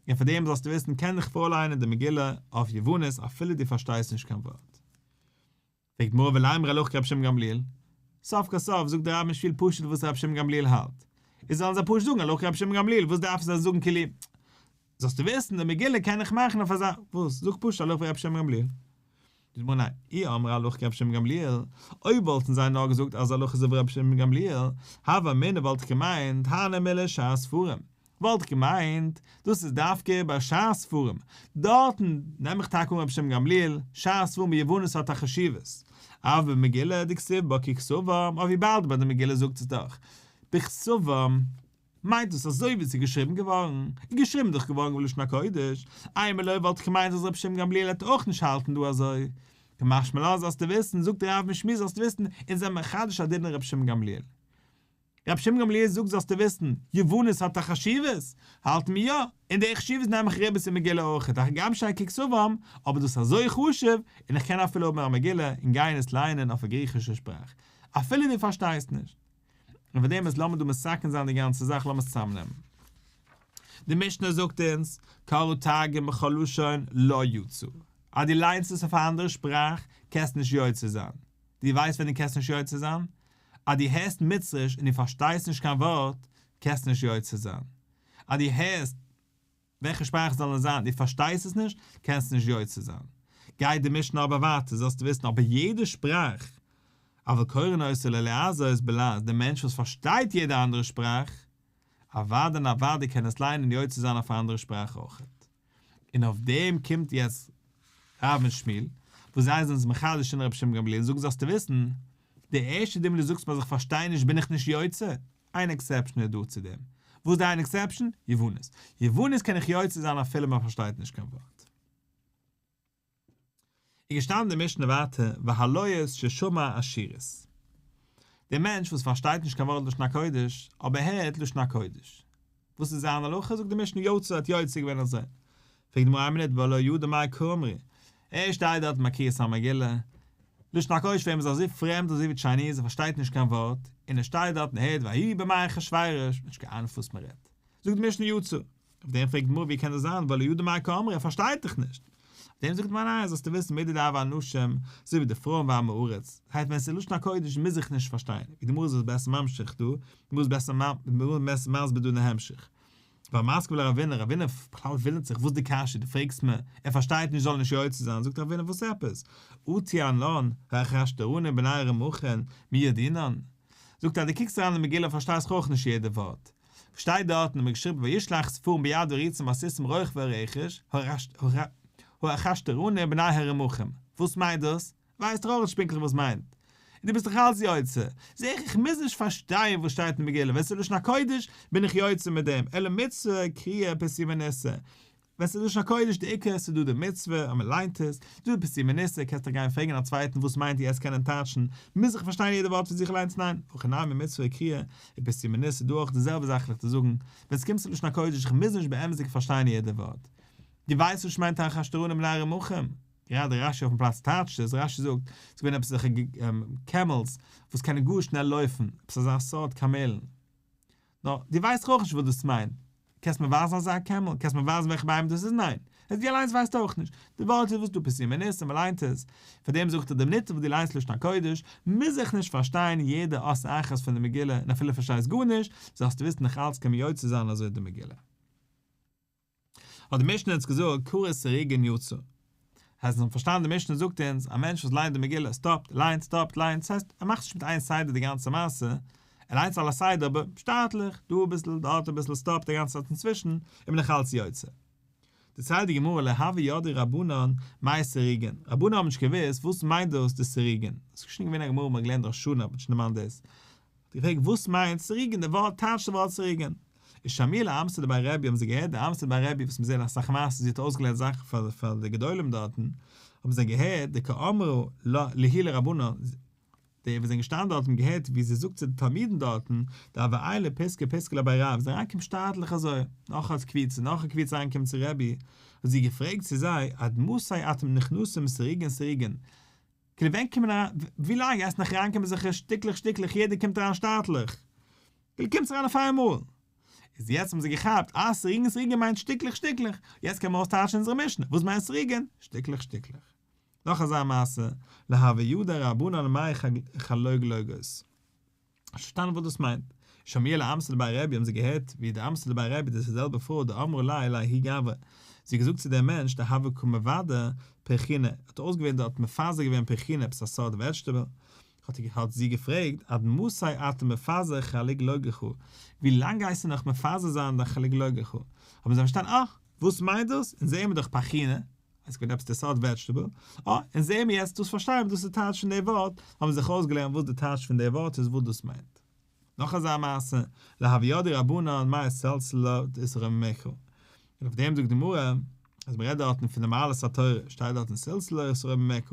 און פאר דעם זאלסטו וויסן קען איך פארליינען די מגילה אויף יוונית אפילו דו פארשטייסט נישט קיין ווארט. פרעגט גמרא ולימרו הלכה כרבי שמעון גמליאל, סוף כל סוף זאגט דער רב מיט שמואל פשוט וואס רבי שמעון גמליאל האלט, איז זאלן זיי פשוט זאגן הלכה כרבי שמעון גמליאל, וואס דארפן זיי זאגן כאילו, זאלסטו וויסן די מגילה קען איך מאכן אויף אזא, וואס, זאג פשוט הלכה כרבי שמעון גמליאל. זאגט די גמרא ניין, אי אמרי הלכה כרבי שמעון גמליאל, אויב וואלטן זיי נאר געזאגט אז הלכה איז ווי רבי שמעון גמליאל, הוה אמינא וואלט איך געמיינט, הני מילי שאר ספרים, וואלט איך געמיינט, דאס איז דווקא ביי שאר ספרים, דארטן נעם איך טאקע אן רבי שמעון גמליאל, שאר ספרים ביוונית האט א חשיבות, אבל במגילה דכתיב בה ככתבם, אבער וויבאלד ביי די מגילה זאגט עס דאך בכתבם, מיינט דאס אזוי ווי עס איז געשריבן געווארן, איז געשריבן דאך געווארן בלשון הקודש, אימא לא וואלט איך געמיינט אז רבי שמעון גמליאל העט אויך נישט האלטן דא אזוי, קא משמע לן זאלסטו וויסן, זאגט רב מיט שמואל זאלסטו וויסן, אונז זענען מחדש א דין אין רבי שמעון גמליאל. רבי שמעון גמליאל זאגט זאלסטו וויסן, יוונית האט א חשיבות, האלטן מיר יא, און די חשיבות נעם איך ריבית אין מגילה אויכעט, הגם שאין ככתבם, אבער דאס איז אזוי חשוב, און איך קען אפילו האבן א מגילה און גיין עס ליינען אויף א גריכישע שפראך, אפילו דו פארשטייסט נישט. און פאר דעם איז לאמיר דא מסכם זיין די גאנצע זאך, לאמיר עס צוזאמנעמען. די משנה זאגט אונז, קראה תרגום בכל לשון לא יצא. אז דו ליינסט עס אויף א אנדערע שפראך, קענסטו נישט יוצא זיין. דו ווייסט ווען דו קענסט נישט יוצא זיין? אז דו הערסט מצריש און דו פארשטייסט נישט קיין ווארט, קענסטו נישט יוצא זיין. אז דו הערסט וועלכע שפראך זאל עס זיין, דו פארשטייסט עס נישט, קענסטו נישט יוצא זיין. גייט די משנה אבער ווייטער, זאלסטו וויסן, אבער יעדע שפראך, אבל קורין אותה ללועזות בלעז, דער מענטש וואס פארשטייט יעדע אנדערע שפראך, אוודאי און אוודאי קען עס ליינען און יוצא זיין אויף א אנדערע שפראך אויכעט. און אויף דעם קומט יעצט רב און שמואל, וואס זיי זענען עס מחדש אין רבי שמעון גמליאל און זאגן זאלסטו וויסן, די ערשטע דין וואס דו זאגסט מיר אז איך פארשטיי נישט בין איך נישט יוצא, איין exception איז דא צו דעם, וואס איז די איין exception? יוונית. יוונית קען איך יוצא זיין אפילו מען פארשטייט נישט קיין ווארט. איז געשטאנען די משנה ווייטער והלועז ששמע אשורית. דער מענטש וואס פארשטייט נישט קיין ווארט לשון הקודש, אבער הערט לשון הקודש. וואס איז זיין הלכה? זאגט די משנה יצא האט יוצא געווען אזוי. פרעגט די גמרא איין מינוט והא לא ידע מאי קאמרי. ער שטייט דארט ביי קריאת המגילה. לשון הקודש פאר אים איז אזוי פרעמד אזוי ווי Chinese ער פארשטייט נישט קיין ווארט, און ער שטייט דארט און הערט ויהי בימי אחשורוש, נישט קיין אהנונג וואס מען רעדט. זאגט די משנה יצא. אויף דעם פרעגט די גמרא ווי קען דאס זיין והא לא ידע מאי קאמרי ער פארשטייט דאך נישט. דעם זאגט מען ניין, זאלסטו וויסן מידי דהוו אנשים, אזוי ווי די פרויען ועמי הארץ, הייסט ווען עס איז לשון הקודש מוז איך נישט פארשטיין, ווי די גמרא איז עס בעסער ממשיך דא, די גמרא איז בעסער מסביר דא אין די המשך. ווייל מתקיף לה רבינא, רבינא בכלל ווינדערט זיך וואס די קשיא, דו פרעגסט מיר, ער פארשטייט נישט זאל ער נישט יוצא זיין, זאגט רבינא וואס עפעס, אטו אנן, האחשתרנים בני רמכין, מי ידעינן? זאגט ער אז דו קוקסט אריין אין מגילה פארשטייסט אויך נישט יעדע ווארט, שטייט דארטן האט מען געשריבן וישלח ספרים ביד העריצים והסוסים רוכבי הרכש, האחשתרנים בני הרמכים, וואס מיינט דאס? ווייסט דאך אויך נישט פונקטליך וואס מיינט. און דו ביסט דאך אלץ יוצא. זעה איך איך מוז נישט פארשטיין וואס שטייט אין מגילה, ווען ס'איז לשון הקודש בין איך יוצא מיט דעם, אלא מצוה קריאה פרסומי ניסא. ווען ס'איז לשון הקודש די עיקר ס'איז דא די מצוה אז מ'ליינט עס, דא די פרסומי ניסא קענסט דאך גיין פרעגן א צווייטן וואס מיינט יעצט קענען טייטשן, מוז איך פארשטיין יעדע ווארט פון זיך אליינס ניין, הכא נמי מצוה קריאה ופרסומי ניסא דא אויך די זעלבע זאך וועל איך דיר זאגן, ווען ס'קומט צו לשון הקודש איך מוז נישט באמת'דיג פארשטיין יעדע ווארט. דו ווייסט וואס מיינט האחשתרנים בני הרמכים? גראדע רשי אויפן פלאץ טייטשט עס, רשי זאגט, ס'איז געווען עפעס אזעלכע קעמעלס וואס קענען גאר שנעל לויפן, עפעס אזא סארט קאמעלן. נאר, דו ווייסט דאך אויך נישט וואס דאס מיינט. קענסט מיר ווייזן אזא קעמל? קענסט מיר ווייזן וועלכע בהמה דאס איז? ניין. אז דו אליינס ווייסט אויך נישט. די ווארט איז וואס דא פרסומי ניסא, מ'ליינט עס. פאר דעם זאגט ער, די מינוט וואס דו ליינסט לשון הקודש, מוז איך נישט פארשטיין יעדע אות אחת פון די מגילה, און אפילו פארשטייסט גארנישט, זאלסטו וויסן נאך אלץ קען מען יוצא זיין אזוי די מגילה. האט די משנה אונז געזאגט קרא סירוגין יצא. הייסט אונז האבן פארשטאנען די משנה זאגט אונז א מענטש וואס ליינט די מגילה סטאפט ליינט סטאפט ליינט ס'הייסט ער מאכט נישט מיט איין סדר די גאנצע מעשה ער ליינט על הסדר אבער שטייטליך דא אביסל דארט אביסל סטאפט די גאנצע צייט אינצווישן איז מען נאך אלץ יוצא. דערציילט די גמרא לא הוו ידעי רבנן מאי סירוגין, רבנן האבן נישט געוואוסט וואס מיינט דאס די סירוגין, עס איז שוין געווען א גמרא מ'האט געלערנט ראש השנה האט מען שוין דערמאנט דאס, האט געפרעגט וואס מיינט סירוגין די ווארט טייטש די ווארט סירוגין. איז שמעוה לאמתא דבי רבי האבן זיי געהערט די אמתא דבי רבי וואס מיר זעהן אסאך מעשות זי האט אויסגעלערנט זאכן פאר פאר די גדולים דארטן האבן זיי געהערט דקאמרה להו לרבנן די וואס זענען געשטאנען דארט האבן געהערט ווי זי זאגט צו די תלמידים דארטן דהוה עיילה פיסקא פיסקא לבי רב זיי אריינקומען שטייטליך אזוי נאך א קבוצה נאך א קבוצה אריינקומען צו רבי האט זי געפרעגט צו זיי עד מתי אתם נכנסים סירוגין סירוגין כאילו ווען קומען אריין, ווי לאנג גייסט נאך אריינקומען זיכער שטיקלעך שטיקלעך יעדער קומט אריין שטייטלעך, כאילו קומטס אריין אויף איינמאל. איז יעצט האבן זיי געכאפט אז סירוגין סירוגין מיינט שטיקלעך שטיקלעך, יעצט קען מען אויסטייטשן אונזערע משנה, וואס מיינט סירוגין? שטיקלעך שטיקלעך. נאך אזא מעשה, לא הוו ידעי רבנן מאי חלוגלוגות. נישט פארשטאנען וואס דאס מיינט. שמעוה לאמתא דבי רבי האבן זיי געהערט ווי די אמתא דבי רבי דאס איז די זעלבע פרוי דאמרה ליה לההוא גברא זי האט געזאגט צו דעם מענטש דהוה קא מבדר פרחינא האט אויסגעווען דארט מפזר געווען פרחינא עפעס א סארט וועדזשטעבל האט האט זי געפרעגט עד מתי אתה מפזר חלוגלוגך ווי לאנג גייסטו נאך מפזר זיין דיין חלוגלוגך האבן זיי פארשטאנען אה וואס מיינט דאס אונז זעהן מיר דאך פרחינא עס געווען עפעס די סארט וועדזשטעבל, אה, און זעהן מיר יעצט דאס פארשטיין וואס דאס איז טייטש פון די ווארט, האבן זיך אויסגעלערנט וואס די טייטש פון די ווארט איז וואס דאס מיינט. נאך אזא מעשה, לא הוו ידעי רבנן מאי סלסלא דאתרוממך. און אויף דעם זאגט די גמרא, אז מען רעדט דארטן פון די מעלות התורה, שטייט דארטן סלסלא התרוממך.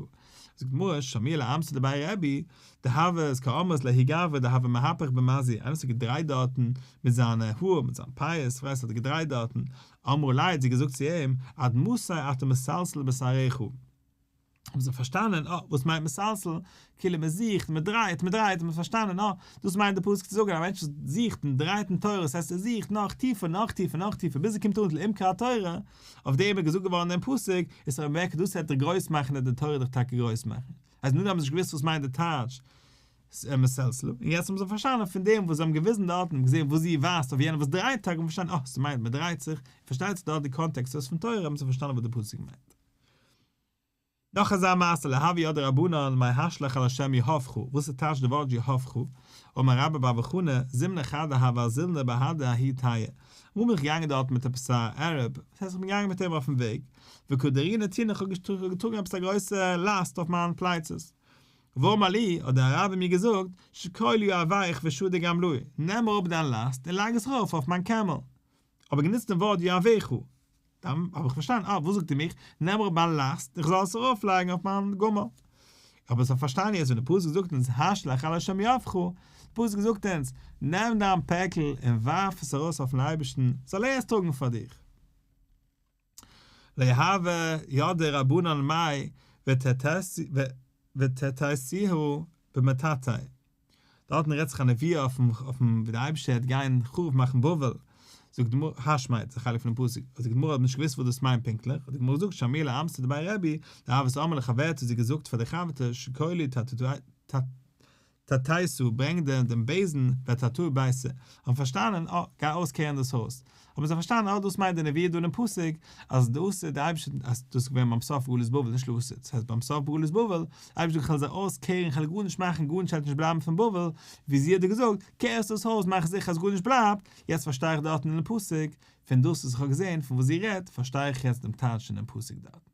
זאגט די גמרא, שמעוה לאמתא דבי רבי, דהוה קאמרת לההוא גברא דהוה מהפך במזייה, איינער וואס האט געדרייט דארטן מיט זיינע האר, מיט זיין פאות, כ'ווייס האט ער געדרייט דארטן, אמרה ליה האט זי געזאגט צו אים, עד מתי אתה מסלסל בשערך? האבן זיי פארשטאנען, אה, וואס מיינט מסלסל? כאילו מען זוכט, מען דרייט, מען דרייט, מען האט פארשטאנען, אה, דאס מיינט די פסוק צו זאגן, א מענטש וואס זוכט און דרייט אין תורה, דאס הייסט ער זוכט נאך טיפער, נאך טיפער, נאך טיפער, ביז ער קומט אן לעומקי התורה, אויף דעם איז געזאגט געווארן דעם פסוק, ותרוממך, דאס וועט דיך גרויס מאכן, וועט די תורה דיך טאקע גרויס מאכן. אז נאר האבן זיי נישט געוואוסט וואס מיינט די טייטש, מסלסל, און יעצט האבן זיי פארשטאנען פון דעם וואס זיי האבן געוויזן דארטן, און געזען וואס זי ווייזט אויף יענעם וואס דרייט טאקע, האבן פארשטאנען, אה, ס'מיינט מ'דרייט זיך, און פארשטייט זיך דארט די קאנטעקסט איז פון תורה, האבן זיי פארשטאנען וואס די פסוק מיינט. נאך אזא מעשה לא הוו ידעי רבנן מאי השלך על השם יהבך, וואס איז טייטש די ווארט יהבך, אמר רבה בר בר חנה, זימנא חדא הוה אזילנא בהדי ההוא טייעא, אמאל בין איך געגאנגען דארט מיט עפעס א אראב, דאס הייסט איך בין געגאנגען מיט אים אויפן וועג, וקא דרעינא טינא, איך האב געטראגן עפעס א גרויסע לאסט אויף מיין פלייצעס, ואמר לי, האט דער אראבער מיר געזאגט, שקול יהבך ושדי גמלאי, נעם אראפ דיין לאסט און לייג עס ארויף אויף מיין קעמל. אבער גענוצט דעם ווארט יהבך. דאן האב איך פארשטאנען, אה, וואס זאגט ער מיך, נעם אראפ מיין לאסט, איך זאל עס ארויפלייגן אויף מיין גמל. אבער זיי פארשטייען יעצט ווען דער פסוק זאגט אונז השלך על השם יהבך, דער פסוק זאגט אונז, נעם דיין פעקל און ווארף עס ארויס אויפן אייבערשטן, זאל ער עס טראגן פאר דיך. לא הוו ידעי רבנן מאי וטאטאתיה במטאטא. דארטן רעדט זיך א נבואה אויפן אויפן ווי דער אייבערשטער וועט גיין חרוב מאכן בבל. זאגט די גמרא, השמד, א חלק פונעם פסוק, אז די גמרא האט נישט געוואוסט וואס דאס מיינט פונקטליך, האט די גמרא געזאגט שמעוה לאמתא דבי רבי, דהוות אמרה לחברתה, זי געזאגט פאר די חבר'טע, שקולי טאטייסא, ברענג דעם בעזן, וטאטאי ביתא, האבן פארשטאנען, אה, גיי אויסקערן דאס הויז. האבן זיי פארשטאנען, אה, דאס מיינט די נבואה דא אינעם פסוק, אז דאס איז די אייבערשטער, אז דאס איז געווען ביים סוף גלות בבל, נישט לעתיד, דאס הייסט ביים סוף גלות בבל, אייבערשטער איך וועל זיי אויסקערן, איך וועל גארנישט מאכן, גארנישט וועט נישט בלייבן פון בבל, ווי זי האט דיר געזאגט, קער אויס דאס הויז, מאך זיכער אז גארנישט בלייבט, יעצט פארשטיי איך דארטן אינעם פסוק, פון דאס וואס איך האב געזען, פון וואס זי רעדט, פארשטיי איך יעצט דעם טייטש אינעם פסוק דארטן.